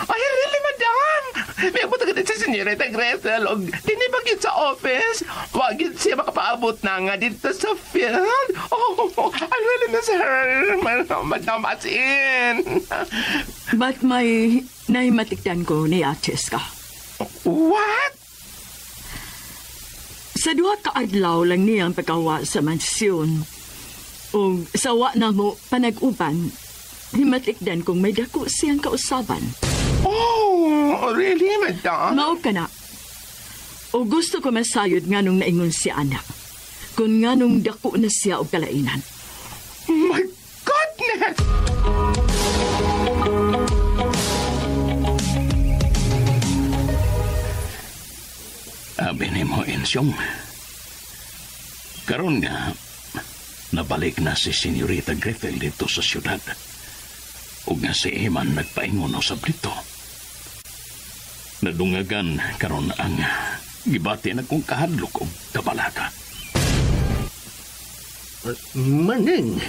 Ay, really, madam? May abot agad si Senyorita Gretel og dinibag yun sa office. Wag yun siya makapaabot na nga dito sa field. Oh, I really miss her, madam, as in. But may nahimatikdan ko ni Cheska. What? Sa duha ka adlaw lang niyang pagkawa sa mansyon. O sa wa na mo panag-uban, himatikdan kong may dako siyang kausaban. Oh, really, madam? Mao ka na. O gusto ko masayod nganong naingon si anak. Kung nganong dako na siya og kalainan. My goodness! Abi ni mo, Ensyong. Karon nga, nabalik na si Senyorita Gretel dito sa siyudad. Ug nga si Eman nagpaingon usab dito. Nadungagan karon ang gibati na kong kahadlok og kabalaka. Maning,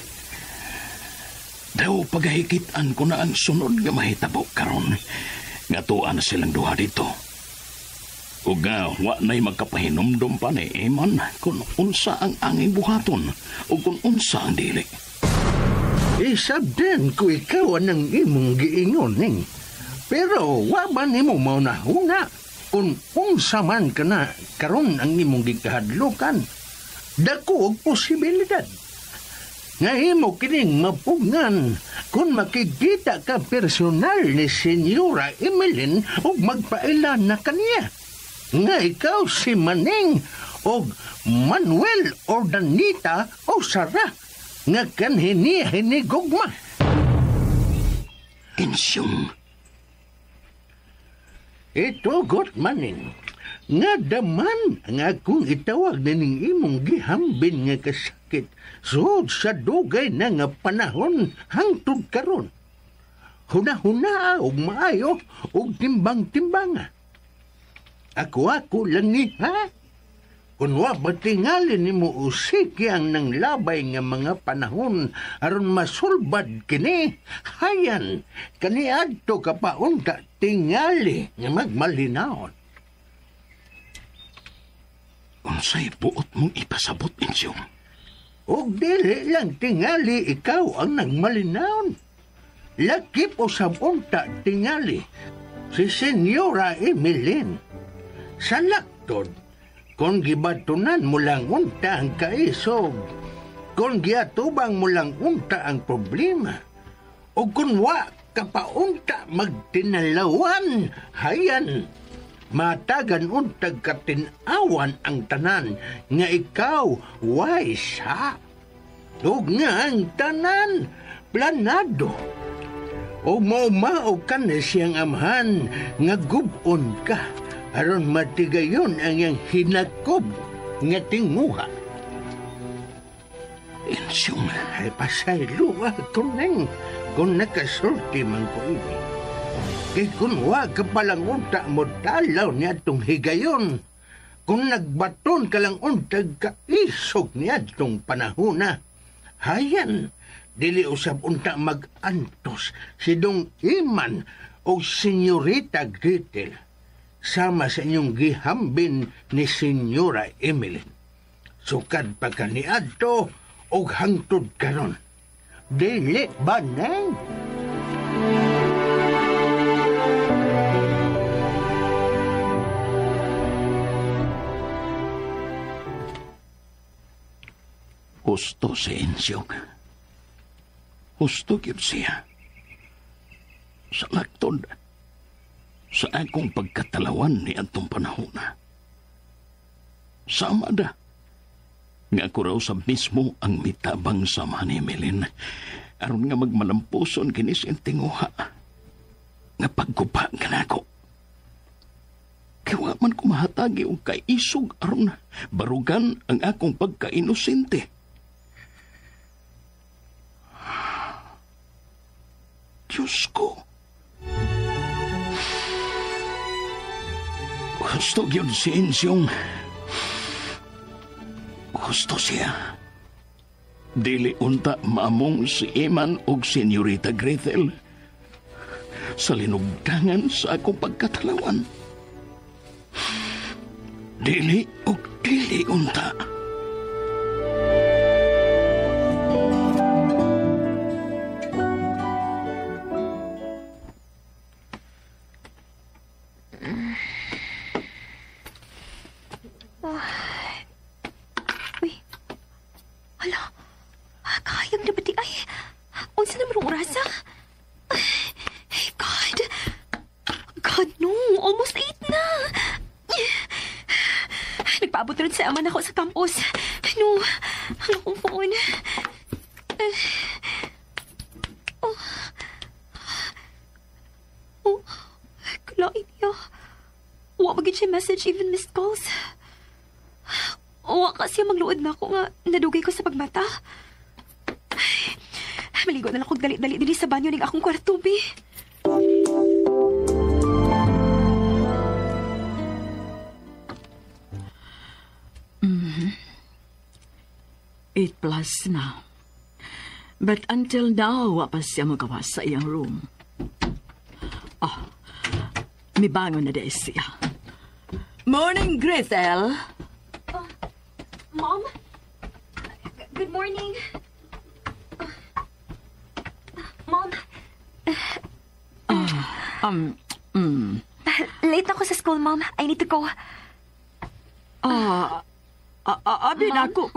daw pagahikitan ko na ang sunod nga mahitabo karon nga tuan na silang duha dito. Ug nga wa na'y magkapahinumdum pa ni Eman kung unsa ang anging buhaton o kung unsa ang dili. Isabdan ko ikaw ang imong giingon ning. Pero wa ba nimo maunahuna kung unsa man ka na karon ang imong gikahadlokan? Dako og posibilidad nga imo kining mapugngan kung makikita ka personal ni Senyora Emeline og magpaila na kaniya. Nga ikaw si Maneng og Manuel Ordanita o Sara nga kanhi niya hinigugma. Insyong. Itugot maning nga daman nga akong itawag nining imong gihambin nga kasakit sud sa dugay na nga panahon hangtod karon. Huna-huna og maayo og timbang-timbanga. Ako-ako lang ni ha. Kung wa ba tingali nimo usiki ang nanglabay nga mga panahon aron masulbad kini, hayan kaniadto ka pa unta tingali nga magmalinawon. Unsay buot mong ipasabot, Insyong? Og dili lang tingali ikaw ang nagmalinawon. Lakip usab unta tingali si Senyora Emeline. Sa laktod, kung gibatunan mo lang unta ang kaisog, kung giatubang mo lang unta ang problema, o kung wa ka pa unta magtinalawan, hayan, Matagan untag katinawan ang tanan nga ikaw wise ha. Ug nga ang tanan planado. O maumao ka na siyang amahan nga gubon ka aron matigayon ang iyang hinakob nga tinguha. Insyong. Ay pasaylo ako nang kung nakasulti man ko ini. Kay kung wa ka palang unta mo talaw niya itong higayon, kung nagbaton ka lang untag kaisog niya itong panahona, hayan, dili usab unta mag-antos si Dong Iman o Senyorita Gretel sama sa inyong gihambin ni Senyora Emeline. Sukad pa ka niadto og hangtod karon. Dili ba nang? Husto si Ensyong. Husto gyud siya. Sa laktod, sa akong pagkatalawan ni atong panahona. Sama da. Nga ako raw sa mismo ang mitabang sama ni Emeline. Aron nga magmalampuson kini sa tinguha. Nga paggupa ka na ako. Kaya wa man ko mahatagi og kaisog aron barugan ang akong pagkainosente. Diyos ko. Gusto gyud si Insyong. Gusto siya. Dili unta maamong si Eman og Senyorita Gretel sa linugdangan sa akong pagkatalawan. Dili og dili unta. Uy. Hala. Kahayag na ba di ay? Unsa naman ang orasa? Ay, God. God, no. Almost 8 na. Nagpaabot rin sa ama na ako sa campus. No. Ang akong phone. Oh. Oh. Kalain niya. Wa magin siya message, even missed calls. Wa kasi magluod na ako nga nadugay ko sa pagmata. Ay, maligo na lang akong dali-dali dili sa banyo ning akong kwarto, bi. Mm-hmm. 8+ na. But until now, wa pa siya magawa sa iyang room. Oh, mibangon na dahil siya. Morning, Gretel. Mom? Good morning. Mom? Late ako sa school, Mom. I need to go. Abi na ako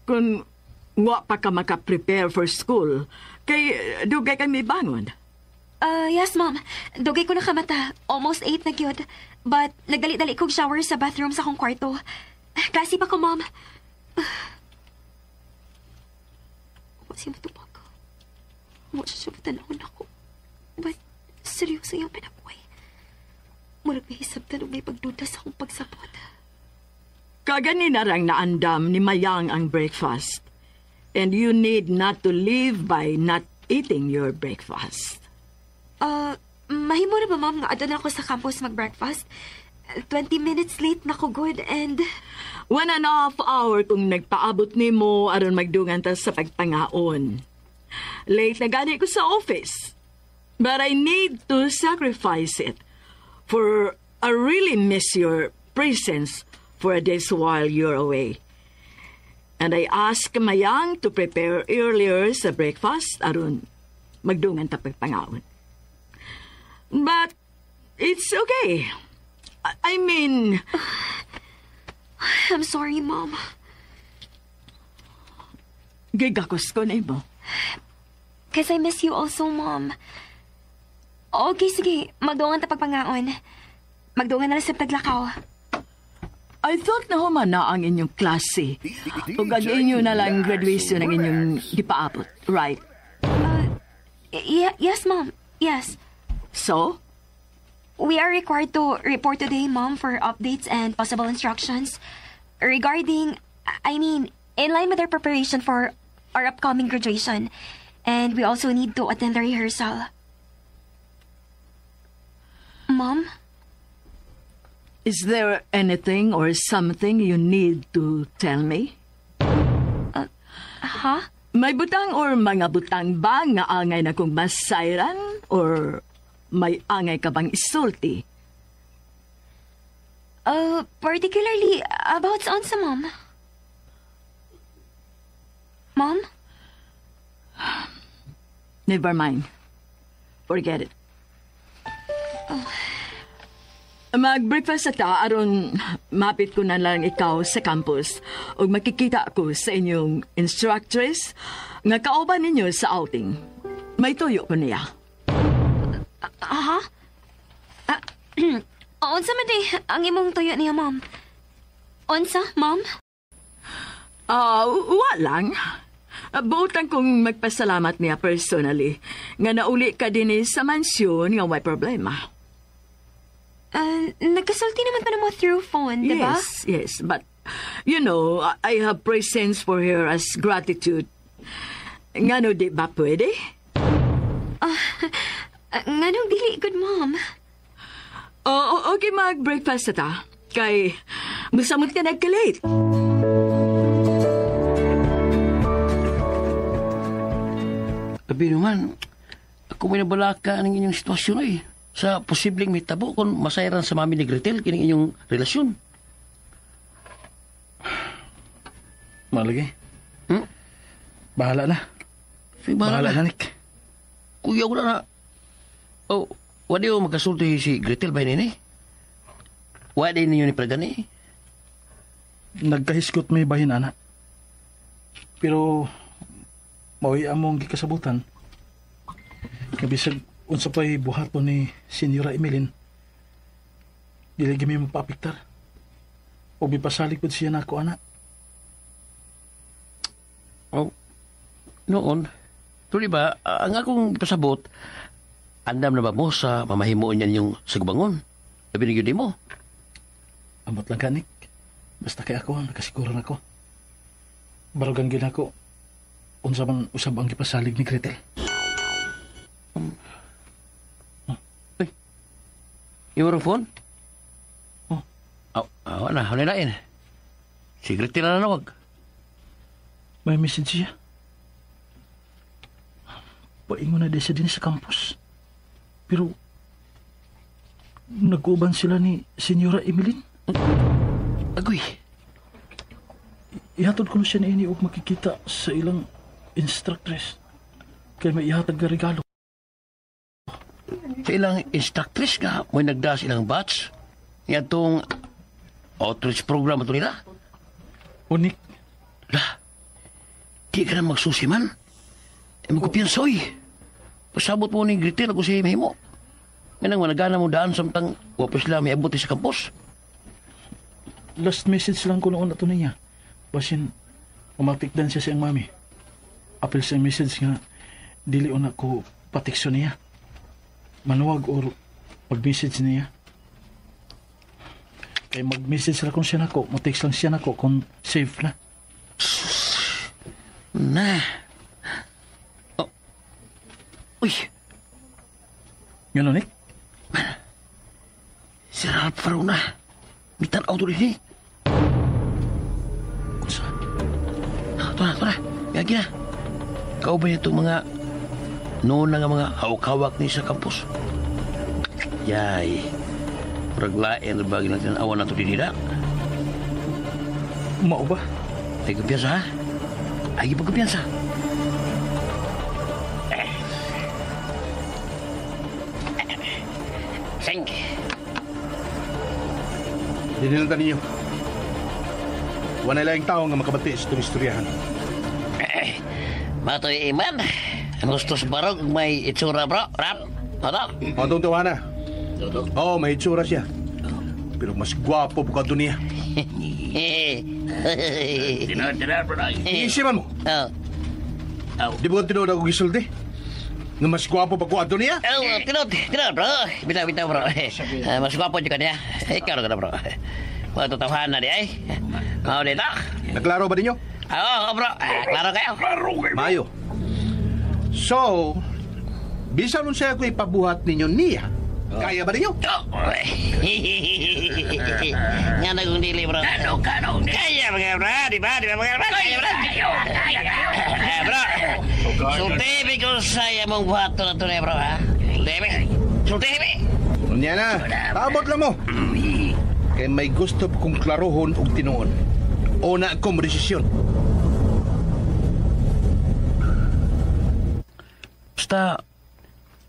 kung wa pa ka maka-prepare for school, kay dugay kami bangon. Yes, Mom. Dugay ko na kamata. Almost 8 na gyud. But nagdali-dali kog shower sa bathroom sa akong kwarto. Klase pa ko, Mom. Wa siya matubag. Wa siya tanawon ako. But seryoso yung pinabuhay. Murag may hisabtan o may pagduda sa akong pagsabot. Kaganina rang naandam ni Mayang ang breakfast. And you need not to live by not eating your breakfast. Mahimo na ba, Ma'am, nga adto na ako sa campus mag-breakfast? 20 minutes late na ko, good, and... 1.5 hour kung nagpaabot nimo aron magdungan ta sa pagpangaon. Late na gani ko sa office. But I need to sacrifice it. For I really miss your presence for a day's while you're away. And I ask Mayang to prepare earlier sa breakfast aron magdungan ta pagpangaon. But it's okay. I mean... I'm sorry, Mom. Gigakos ko na mo. Cause I miss you also, Mom. Okay, sige. Magdungan ta pagpangaon. Magdungan na lang sa taglakaw. I thought na human na ang inyong klase. Ug ang inyo na lang graduation ang inyong gipaabot, right? Yes, Mom. Yes. So? We are required to report today, Mom, for updates and possible instructions regarding, I mean, in line with our preparation for our upcoming graduation. And we also need to attend the rehearsal. Mom? Is there anything or something you need to tell me? Huh? May butang or mga butang ba nga angay na kong masayran? Or may angay ka bang isulti? Particularly about unsa, Mom? Mom? Never mind. Forget it. Oh. Mag-breakfast ta aron mapit ko na lang ikaw sa campus ug makikita ko sa inyong instructress nga kauban ninyo sa outing. May tuyo ko niya. Aha? Unsa man di ang imong tuyo niya, Ma'am? Unsa, Ma'am? Wa lang. Buotan kong magpasalamat niya personally nga nauli ka dinhi sa mansyon nga way problema. Nagkasulti naman pa mo through phone, di ba? Yes, yes. But, you know, I have presents for her as gratitude. Ngano di ba pwede? Nganong dili, good Mom? Oh, okay, mag-breakfast ta. Kay, musamot ka nagka-late. Abi naman, ako may nabalaka ng inyong sitwasyon eh. Sa posibleng may tabo kung masayran sa mami ni Gretel kining inyong relasyon. Malagi. Bahala na. Sige, bahala na, Nick. Kuya, wala na. Oh, wala yung magkasulti si Gretel ba nini? Wala ninyo ni Pragani? Nagkahiskot may bahin, anak. Pero, mauwi among gikasabutan. Kabisag, unsa pa'y buhaton ni Senyora Emeline, dili gami mapaapektar. O bipasalig po siya na ako, anak. Oh, noon, tuloy ba, ang akong pasabot, andam na ba mo sa mamahimuon niyan yung sagbangon? Sabi ni mo. Amot lang ka, Nick. Basta kay ako, nakasiguro na ko. Barugan gina ko, unsa man usab ang gipasalig ni Gretel. Yung phone? Oh. Oh, wala, wala lain. Si Gretel na nanawag. May message siya. Paingon na di siya din sa campus. Pero, nag-uban sila ni Senyora Emeline. Agoy. Ihatod ko na siya ni ini og makikita sa ilang instructress. Kaya may ihatag nga regalo. Sa ilang instructress nga, may nagda sa ilang batch. Nga itong outreach program ito nila. Unik. La, di ka na magsusiman. E magkupiyansa, oy. Pasabot mo ni Gretel ako si Mahimo. Ngayon, managana mo daan samtang wapos sila may abot sa campus. Last message lang ko noon na ito niya. Basin, umatikdan siya siyang mami. Apil sa message nga, dili na ko patikso niya. Manuwag or mag-message niya. Kay mag-message lang kung siya nako, mo-text lang siya nako kung safe na. Na. Oh. Uy. Gano'n, Nick? Si Ralph Faruna. Mitan-aw to rin eh. Unsa? Ito na, ito na. Gagi na. Kauban niya itong mga noon na nga mga hawak-hawak ni sa campus. Yay. Murag lain na bagay natin awan na ito din nila. Mao ba? Ay, kumpiyansa ha? Ay, pagkumpiyansa. Sing. Diniltan ninyo. Wala lang tao nga makabati sa itong istoryahan. Matoy iman. Ang gusto sa barog may itsura bro. Rap. Ano? O, itong tuwa na. Oo, may itsura siya. Pero mas gwapo pa ka niya. Tinaw, bro. Easy man mo. Oh. Di ba tinuod ako gisulti? Nga mas gwapo pa ko ato niya? Oh, tinod, bro. Bitaw, bro. Mas gwapo dyan ka niya. Ikaw na bro. Mga totohanan na di ay. Mao dito. Naklaro ba ninyo? Oo, bro. Klaro kayo. Klaro kayo. Mayo. So, bisan nun siya ko ipabuhat ninyo niya, kaya ba ninyo? Oh. Nga na kung dili, bro. Kano. Kaya mga bro, di ba? Di ba mga bro? Kaya bro. Kaya. Bro. Sulti ko sa imong buhaton na to na, bro, ha? Sulti bi. Unya na, tabot lang mo. Kay may gusto pa kong klarohon og tinuon. O na akong desisyon. Basta,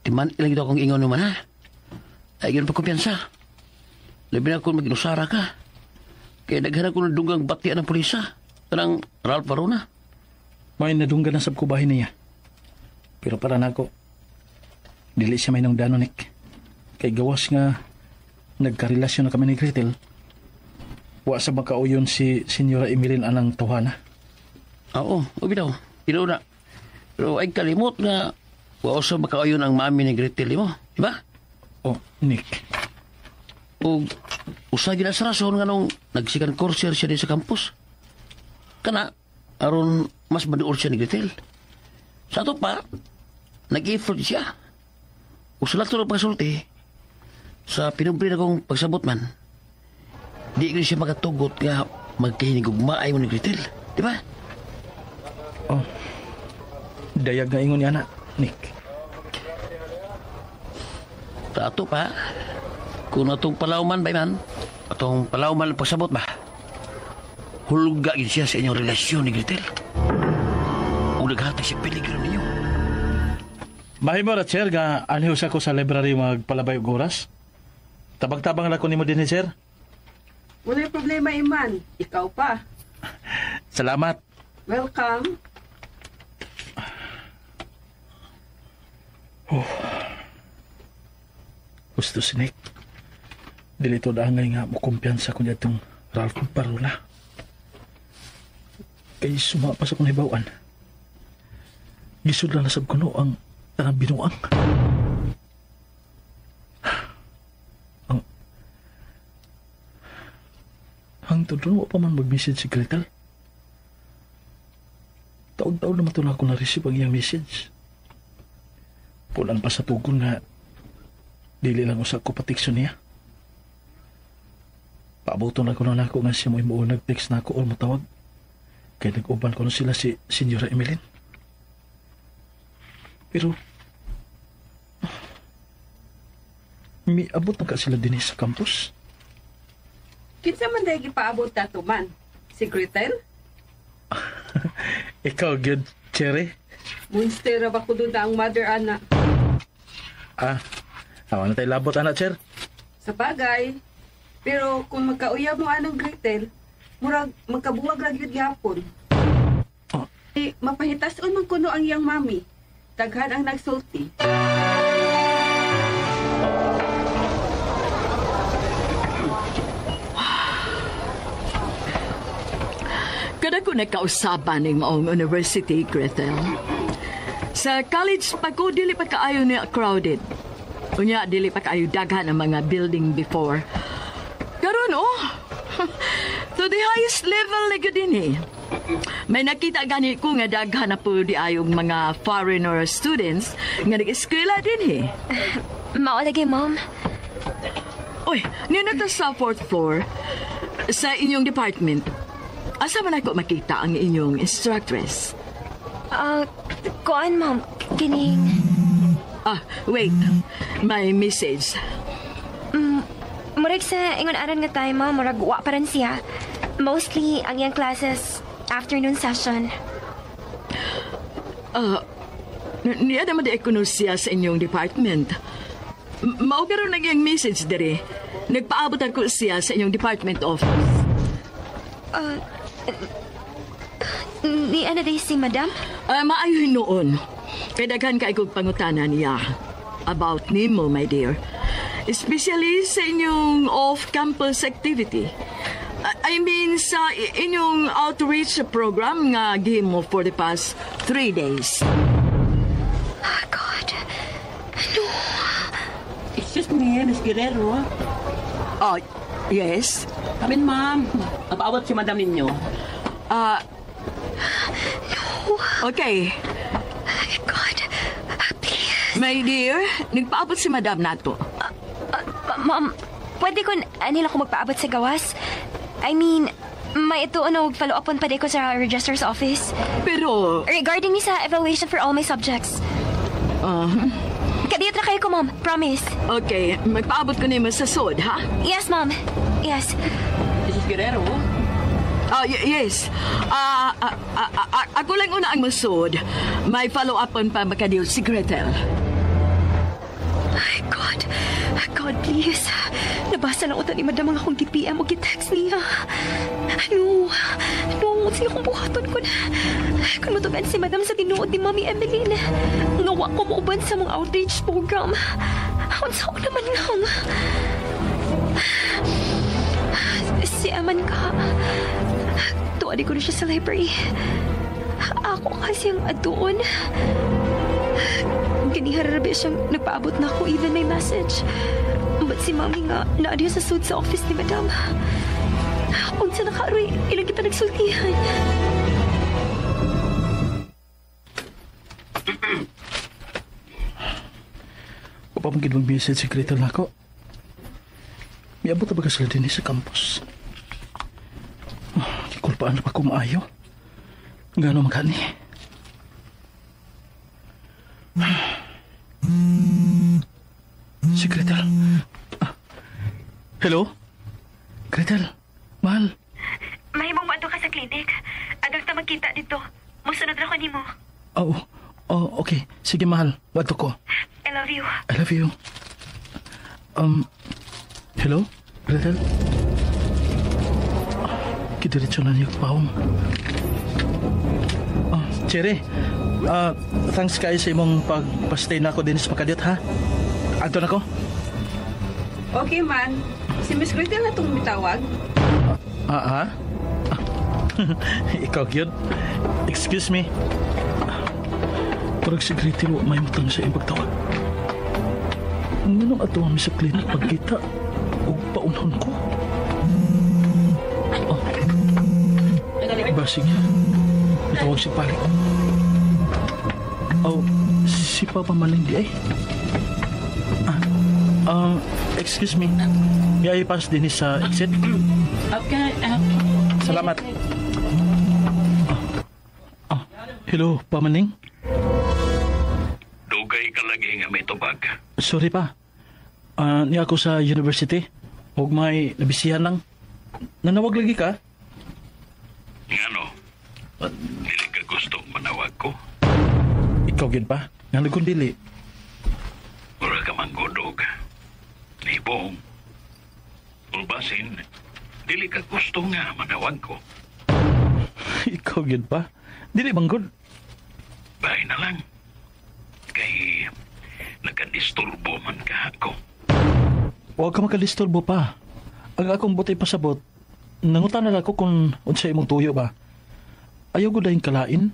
timan ilang ito akong ingon naman, ha? Ay, yun pagkumpiyansa. Labi na kung mag-inusara ka. Kaya naghanap ko ng dunggang batian ng pulisa. Tanang Ralph Varona. May nadunggan na sab ko bahin niya. Pero para nako, dili siya may nang danonik. Kay gawas nga nagkarelasyon na kami ni Gretel, wa sa makauyon si Senyora Emilin anang tawhana. Oo, ubi daw. Tinuod na. Pero ay kalimot nga wa sa makauyon ang mami ni Gretel mo. Di ba? Oh, Nick. O usa gid sa rason nga nung nagsikan course siya din sa campus. Kana aron mas maduol siya ni Gretel. Sa ato pa, nag-effort siya. Usa lang ito ng pagsulti. Sa pinubre na kong pagsabot man, di ko siya makatugot nga magkahinigugmaay mo ni Gretel. Di ba? Oh, dayag nga ingon niya na, Nick. Sa ato pa, kung atong palauman ba man, atong palauman ang pagsabot ba, hulga gid siya sa inyong relasyon ni Gretel. O naghatag siya peligro ninyo. Mahimo ra, sir, nga anhiw sa ko sa library magpalabay og oras. Tabang-tabang lang ko nimo dinhi, sir. Wala'y problema, Iman. Ikaw pa. Salamat. Welcome. Oh. Gusto si Nick. Dili to angay nga mokumpiyansa ko niya itong Ralph Parula. Kay suma pa sa kong hibawan. Gisud lang nasab ko no ang tanang binuang. Ang hangtod ron, wa pa man mag-message si Gretel. Taon-taon naman ito na ako na-receive ang iyang message. Pulan pa sa tugon nga dili lang usa ko patikso niya. Paabuto na ko na nako nga siya mo imuo nag-text na ako or motawag. Kaya nag-uban ko na sila si Senyora Emeline. Pero miabot na ka sila din sa campus. Kinsa man dahil gipaabot na to man? Si Gretel? Ikaw, good, Cherry. Monster ra ba ko doon na ang mother, ana? Ah, awa na tayo labot, anak, Cher. Sa bagay. Pero kung magkauyab mo anang Gretel, murag magkabuwag ra gyud gyapon. Oh. Eh, mapahitason man kuno ang iyang mami. Daghan ang nagsulti. Kada ko nagkausaban ng maong university, Gretel. Sa college pa ko, dili pa kaayo niya crowded. Unya, dili pa kaayo daghan ang mga building before. Karon oh, to the highest level na gyud din eh. May nakita gani ko nga daghan na po di ayong mga foreigner students nga nag-eskwela din eh. Mao lagi, ma'am. Uy, nina ta sa fourth floor sa inyong department. Asa man ako makita ang inyong instructress? Kuan, ma'am. Kining... Ah, wait. May message. Murag sa ingon aran nga time, ma'am. Murag wa pa rin siya. Mostly, ang iyang classes, afternoon session. Niya naman di kuno siya sa inyong department. Mao karon nang iyang message diri. Nagpaabot ako siya sa inyong department office. Ni ano day si madam? Maayo noon. Kay daghan kay kog pangutana niya. About nimo, my dear. Especially sa inyong off-campus activity. I mean, sa inyong outreach program nga gihimo for the past 3 days. Oh, God. No. Excuse me, Miss Guerrero. Oh, yes? Come in, ma'am. Napaawat si madam ninyo. No. Okay. God, please. My dear, nagpaabot si madam nato. Ma'am, pwede ko anila ko magpaabot sa gawas? I mean, may ito ano, follow up on pa ko sa registrar's office. Pero... Regarding ni sa evaluation for all my subjects. Kadiyot na kayo ko, ma'am. Promise. Okay, magpaabot ko nimo sa sod, ha? Yes, ma'am. Yes. Mrs. Guerrero? Yes. Ako lang una ang masod. May follow-up on pa makadiyot si Gretel. Ay, God. God, please. Nabasa lang utan ni madam ang akong PM o gi-text niya. No. No, sige akong buhaton ko na. Kung matugan si madam sa tinuod ni Mami Emeline. Ngawa ko mauban sa mga outreach program. Unsa ko naman lang. Si Eman ka. Tuwadi ko na siya sa library. Ako kasi ang adoon. Ganihara rabi siyang nagpaabot na ako even may message. But si Mami nga, naadyo sa suit sa office ni Madam. Unsa na ka, Roy, ilang kita nagsultihan. Upamagid mag-message si Gretel na ako. Miabot na ba ka sila din sa campus? Kikulpaan na pa ko maayo. Gano'n magkani? Si Gretel. Hello? Gretel, mahal. Mahimong maadto ka sa clinic. Adal ta magkita dito. Musunod ra ko nimo. Oh, okay. Sige, mahal. Maadto ko. I love you. I love you. Hello? Gretel? Kidiretso na niya paong. Cherry, thanks kayo sa imong pagpastay na ako din sa Makadiyot, ha? Anton ako? Okay, man. Si Miss Gretel na itong mitawag. Ha? Ikaw, gyud. Excuse me. Parang si Gretel may matang sa iyong pagtawag. Nganong ato kami sa clinic pagkita o paunhon ko? Oh. Basig. Itawag si Pari. Oh, si Papa Maling di ay. Excuse me. May I pass din sa exit? Okay. Salamat. Hello, Pamaning? Dugay ka lagi nga may tubag. Sorry pa. Niya ako sa university. Huwag may nabisihan lang. Nanawag lagi ka? Ngano? Dili ka gustong manawag ko? Ikaw gid pa? Ngano kung dili? Mura ka manggudog. Nibong. Ulbasin, dili ka gusto nga manawag ko. Ikaw gid pa? Dili manggod. Bahay na lang. Kay nagkadisturbo man ka ako. Huwag ka makadisturbo pa. Ang akong butay pasabot, nangutan na ako kung unsa imong tuyo ba. Ayaw ko dahing kalain.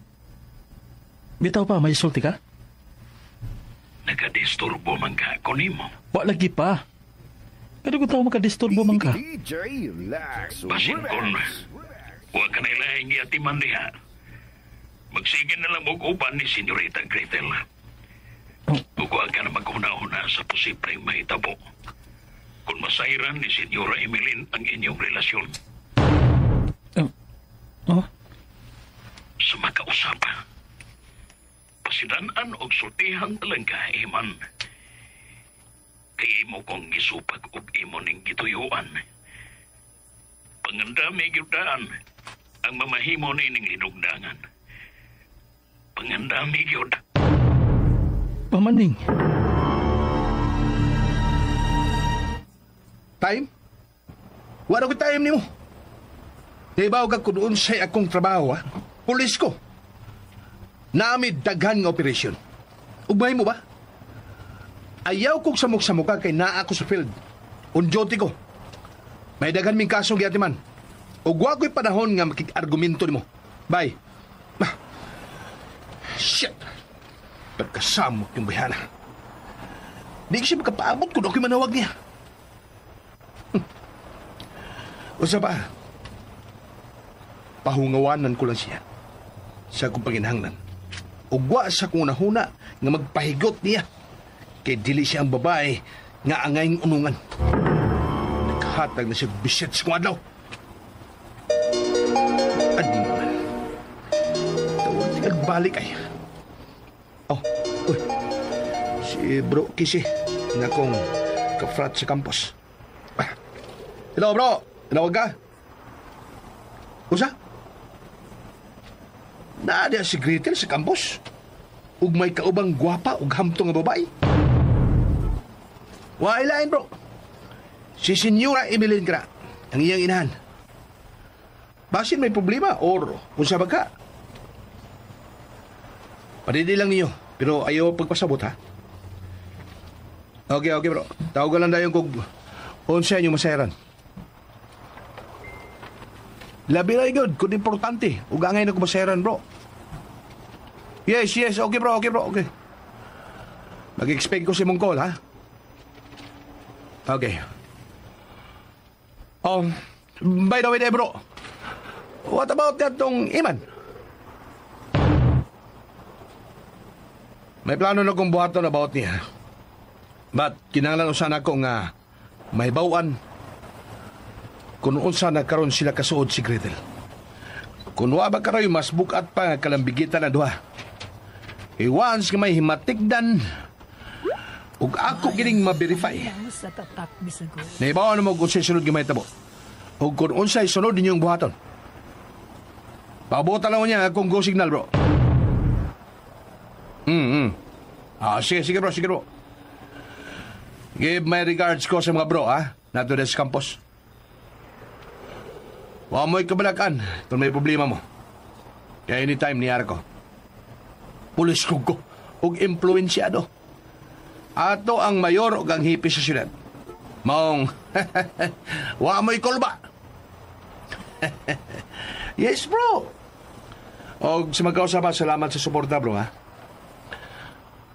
Bitaw pa, may sulti ka? Nagkadisturbo man ka ako nimo. Wa lagi pa. Pero kung tao makadisturbo man ka. DJ Lax Basin kon, huwag ka na ilahing giatiman diha. Magsige na lang og uban ni Senyorita Gretel. Oh. Ug huwag ka na maghuna-huna sa posibleng mahitabo. Kung masayran ni Senyora Emeline ang inyong relasyon. Oh? Sa makausap. Pasidanan og sultihan talaga, Eman. Kay imo kong gisupag og imo ning gituyuan. Pangandami gyud daan ang mamahimo nining linugdangan. Pangandami gyud. Pamaning. Time? Wala ko time nimo. Di ba ka kung unsay akong trabaho, ha? Pulis ko. Nami daghan nga operasyon. Ugmay mo ba? Ayaw kong samok-samuka kay naa ako sa field. On duty ko. May daghan ming kasong giatiman. Ug wa ko'y panahon nga makig-argumento nimo. Bye. Shit. Pagkasamok yung bayhana. Di ko siya makapaabot kung ako'y manawag niya. Usa pa, pahungawanan ko lang siya sa akong panginhanglan. Ugwa sa akong nahuna nga magpahigot niya. Kay dili siya ang babae nga angayng unungan. Naghatag na siya bisit sa kong adlaw. Adi man. Tawag nagbalik ay. Oh, uy. Si bro Kisi nga akong kafrat sa campus. Hello bro, tinawag ka? Usa? Naadiya si Gretel sa campus. Ug may kaubang gwapa ug hamtong nga babae. Wa ilain bro. Si Senyora Emeline Kra, ang iyang inahan. Basin may problema or kung sa ka. Padidi lang niyo, pero ayaw pagpasabot ha. Okay, okay bro. Tawagan lang dayon kung unsa inyong masayaran. Labi na good, kung importante. Ug angay na ko masayaran bro. Yes, yes, okay bro, okay bro, okay. Mag-expect ko si mong call ha. Okay. By the way, bro. What about that tong Iman? May plano na kong buhaton about niya. But kinahanglan usa na ko nga may bawan kung unsa na karon sila kasuod si Gretel. Kung wa ba karoy mas bukat pa nga kalambigitan na duha. E once nga may himatikdan ug ako kining ma-verify. Naibawan mo kung unsay sunod nga mahitabo. Ug kung unsay sunod ninyong buhaton. Pabutan lang niya akong go signal bro. Sige, sige bro, sige bro. Give my regards ko sa mga bro, ha? Nato des campus. Wa mo'y kabalakan kung may problema mo. Kaya anytime niyara ko. Pulis ko ko ug impluensyado. Ato ang mayor ug ang hipi sa syudad. Maong, wa mo'y kulba. Yes, bro. Og sa magkausap, salamat sa suporta, bro, ha?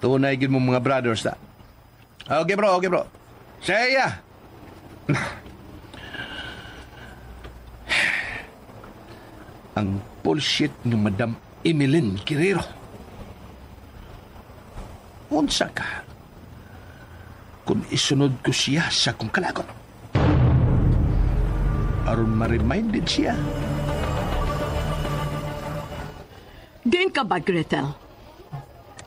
Tunay gid mo mga brothers, ta. Okay, bro, okay, bro. Saya! Ang bullshit ni Madam Emeline Guerrero. Unsa ka? Kung isunod ko siya sa akong kalagot. Aron ma-reminded siya. Din ka ba, Gretel?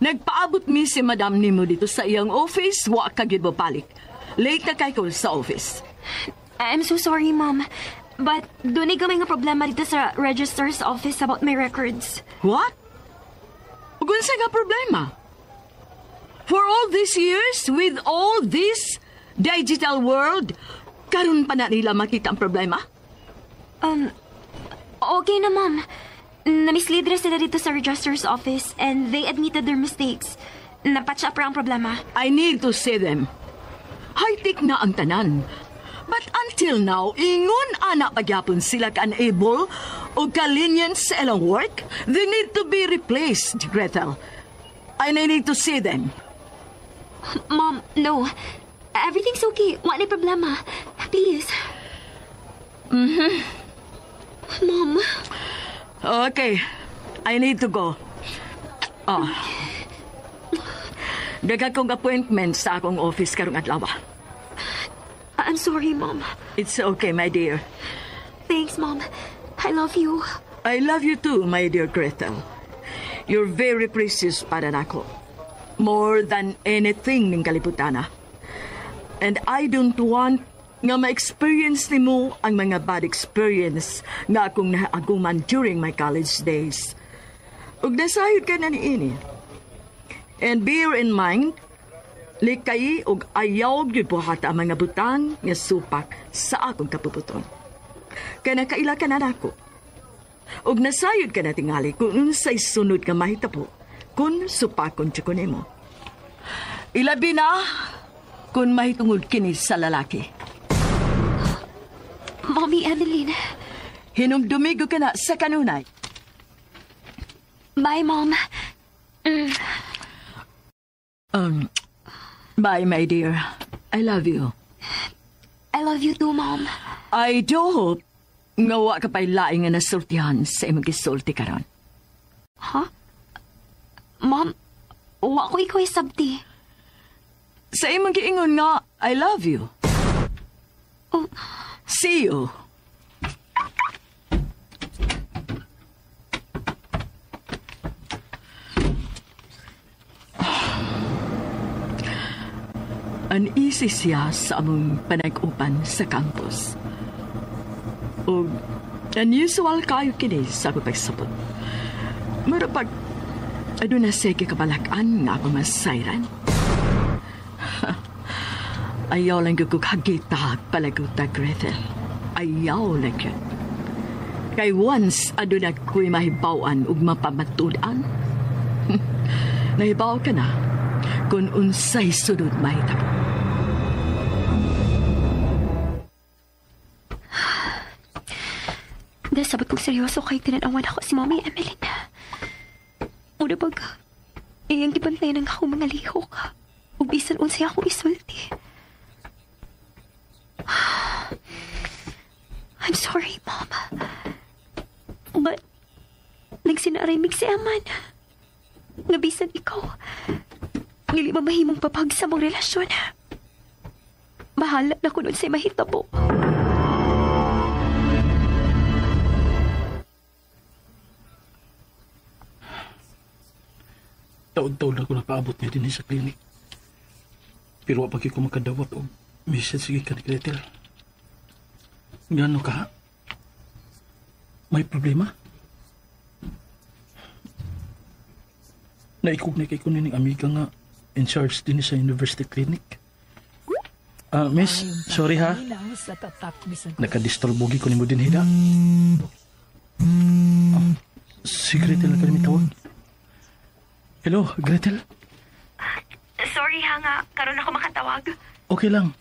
Nagpaabot mi si Madam nimo dito sa iyang office, wa ka gid balik. Late na kay ko sa office. I'm so sorry, Mom. But dunay gamay nga problema dito sa registrar's office about my records. What? Ug unsa nga problema? For all these years, with all this digital world, karon pa na nila makita ang problema? Okay na, Mom. Na-mislead ra sila dito sa registrar's office and they admitted their mistakes. Napatch up ra ang problema. I need to see them. High-tech na ang tanan. But until now, ingon ana pagyapon sila ka-unable o ka-lenient sa ilang work, they need to be replaced, Gretel. And I need to see them. Mom, no. Everything's okay. Wala problema. Please. Mm-hmm. Mom. Okay. I need to go. Oh. Daghan kong appointment sa akong office karong adlaw. I'm sorry, Mom. It's okay, my dear. Thanks, Mom. I love you. I love you too, my dear Gretel. You're very precious para nako. More than anything ning kalibutana. And I don't want nga ma-experience nimo ang mga bad experience nga akong naaguman during my college days. Ug nasayod ka na niini. And bear in mind, likay ug ayaw gyud buhat ang mga butang nga supak sa akong kapuputon. Kay nakaila ka na nako. Ug nasayod ka na tingali kung unsay sunod nga mahitabo kung supakon jud ko nimo. Ilabi na Kung mahitungod kini sa lalaki. Mommy Emeline. Hinumdumigo ka na sa kanunay. Bye, Mom. Bye, my dear. I love you. I love you too, Mom. I do hope nga wa ka pa'y laing nga nasultihan sa imong gisulti karon. Huh? Mom, wa ko ikaw isabti. Sa imong giingon nga, I love you. Oh. See you. Uneasy siya sa among panag-upan sa campus. O unusual kayo kini sa akong pagsabot. Mura pag aduna siya kikabalakan nga ako masayran. Ayaw lang kong hagitag palaguta, Gretel. Ayaw lang yun. Kay once aduna ko'y mahibawan ug mapamatud-an. Nahibaw ka na kung unsay sunod mahitabo. Nasabot kong seryoso kay tinanawan ako si Mommy Emeline. Una bag, iyang gibantayan ang akong mga lihok. Ug bisan unsay akong isulti. I'm sorry, Mom. But, nagsinaraymig si Eman. Nga bisan ikaw, dili mamahimong papag sa mong relasyon. Bahala na kung unsay mahitabo. Taon-taon na ko nakaabot niya din sa klinik. Pero wapag ko makadawat o message sige ka ni Gretel. Gano ka? May problema? Naikog na kay ko nining amiga nga in charge din sa university clinic. Miss, sorry ha. Nakadisturbogi ko nimo din hida. Oh, si Gretel na kami tawag. Hello, Gretel? Sorry ha nga, karon ako makatawag. Okay lang.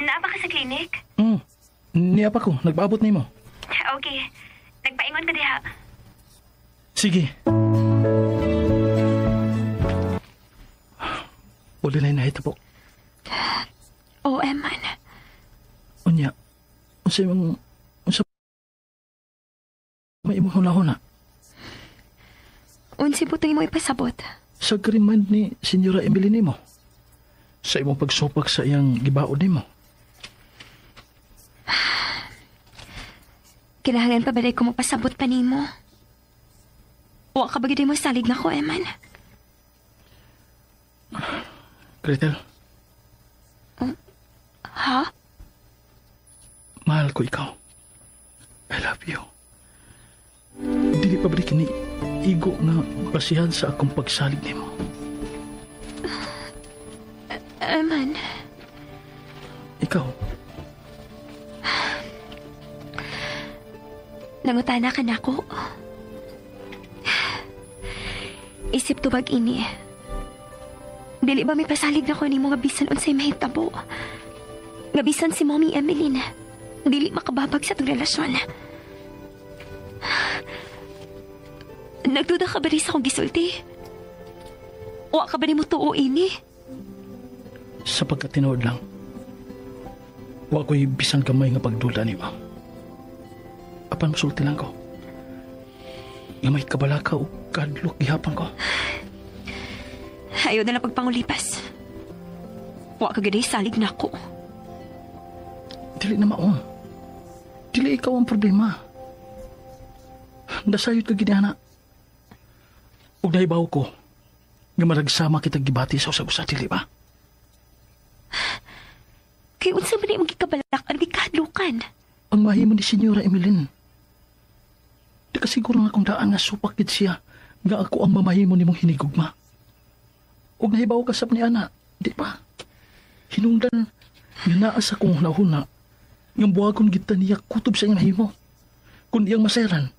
Naa ba ka sa clinic? Niya pa ko, nagpaabot nimo. Okay, nagpaingon ka diha. Sige. Wala na nahita po. Oh, Eman. Unya, unsa imong unsa may imong hunahuna? Unsay butang imo ipasabot? Sa remind ni Senyora Emily nimo. Sa imong pagsupak sa iyang gibaon nimo. Kinahanglan pa ba ko magpasabot pa nimo? Wa ka ba gid mo salig nako, Eman? Gretel. Ha? Mahal ko ikaw. I love you. Dili pa ba kini igo nga basihan sa akong pagsalig nimo? Eman. Ikaw. Nangutana ka na ako. Isip tubag ini. Dili ba may pasalig na ko nimo nga bisan unsay mahitabo? Nga bisan si Mommy Emeline, dili makababag sa itong relasyon. Nagduda ka ba rin sa akong gisulti? Wa ka ba ni mo tuo ini? Sa pagkatinuod lang, wa ko'y bisan kamay nga pagduda nimo. Apan musulti lang ko. Nga may kabalaka o kadlok gihapon ko. Ayaw na lang pagpangulipas. Wa ka gani salig na ako. Dili na mao. Dili ikaw ang problema. Nasayod ka ginana. Ug nahibaw ko nga maragsama kitag gibati sa usag-usa, dili ba? Kay unsa man imong gikabalak ang gikahadlukan? Ang mahimo ni Senyora Emeline. Di ka siguro nga kung daan nga supak gid siya nga ako ang mamahimo nimong hinigugma. Ug nahibaw ka sab ni ana, di ba? Hinungdan nga naa sa kong hunahuna nga buhagon gid ta niya kutob sa iyang nahimo. Kun iyang maseran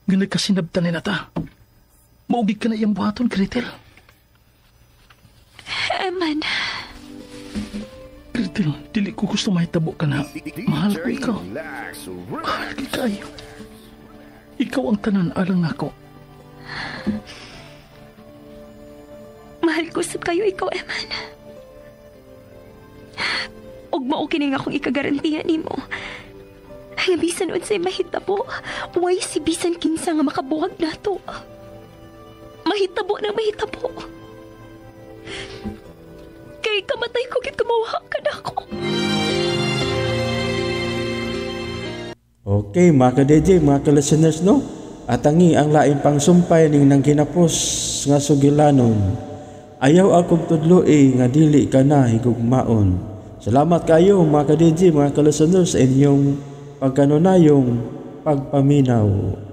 nga nagkasinabtan ni nata. Maugig ka na iyang buhaton, Gretel. Eman. Gretel, dili ko gusto mahitabo ka na. Mahal ko ikaw. Mahal gyud kaayo. Ikaw ang tanan alang nako. Mahal ko sab kayo ikaw, Eman. Ug mao kini nga akong ikagarantiya nimo. Nga bisan unsay mahitabo, way si bisan kinsa nga makabuwag nato. Mahitabo na mahitabo. Kay kamatay ko gid kumuha ka nako. Okay, mga ka-DJ, mga ka-listeners, no? Atangi ang lain pang sumpay ning nang ginapos nga sugilanon. Ayaw akong tudloi nga dili ka na higugmaon. Salamat kayo mga ka-DJ, mga ka-listeners sa inyong pagkanunayong pagpaminaw.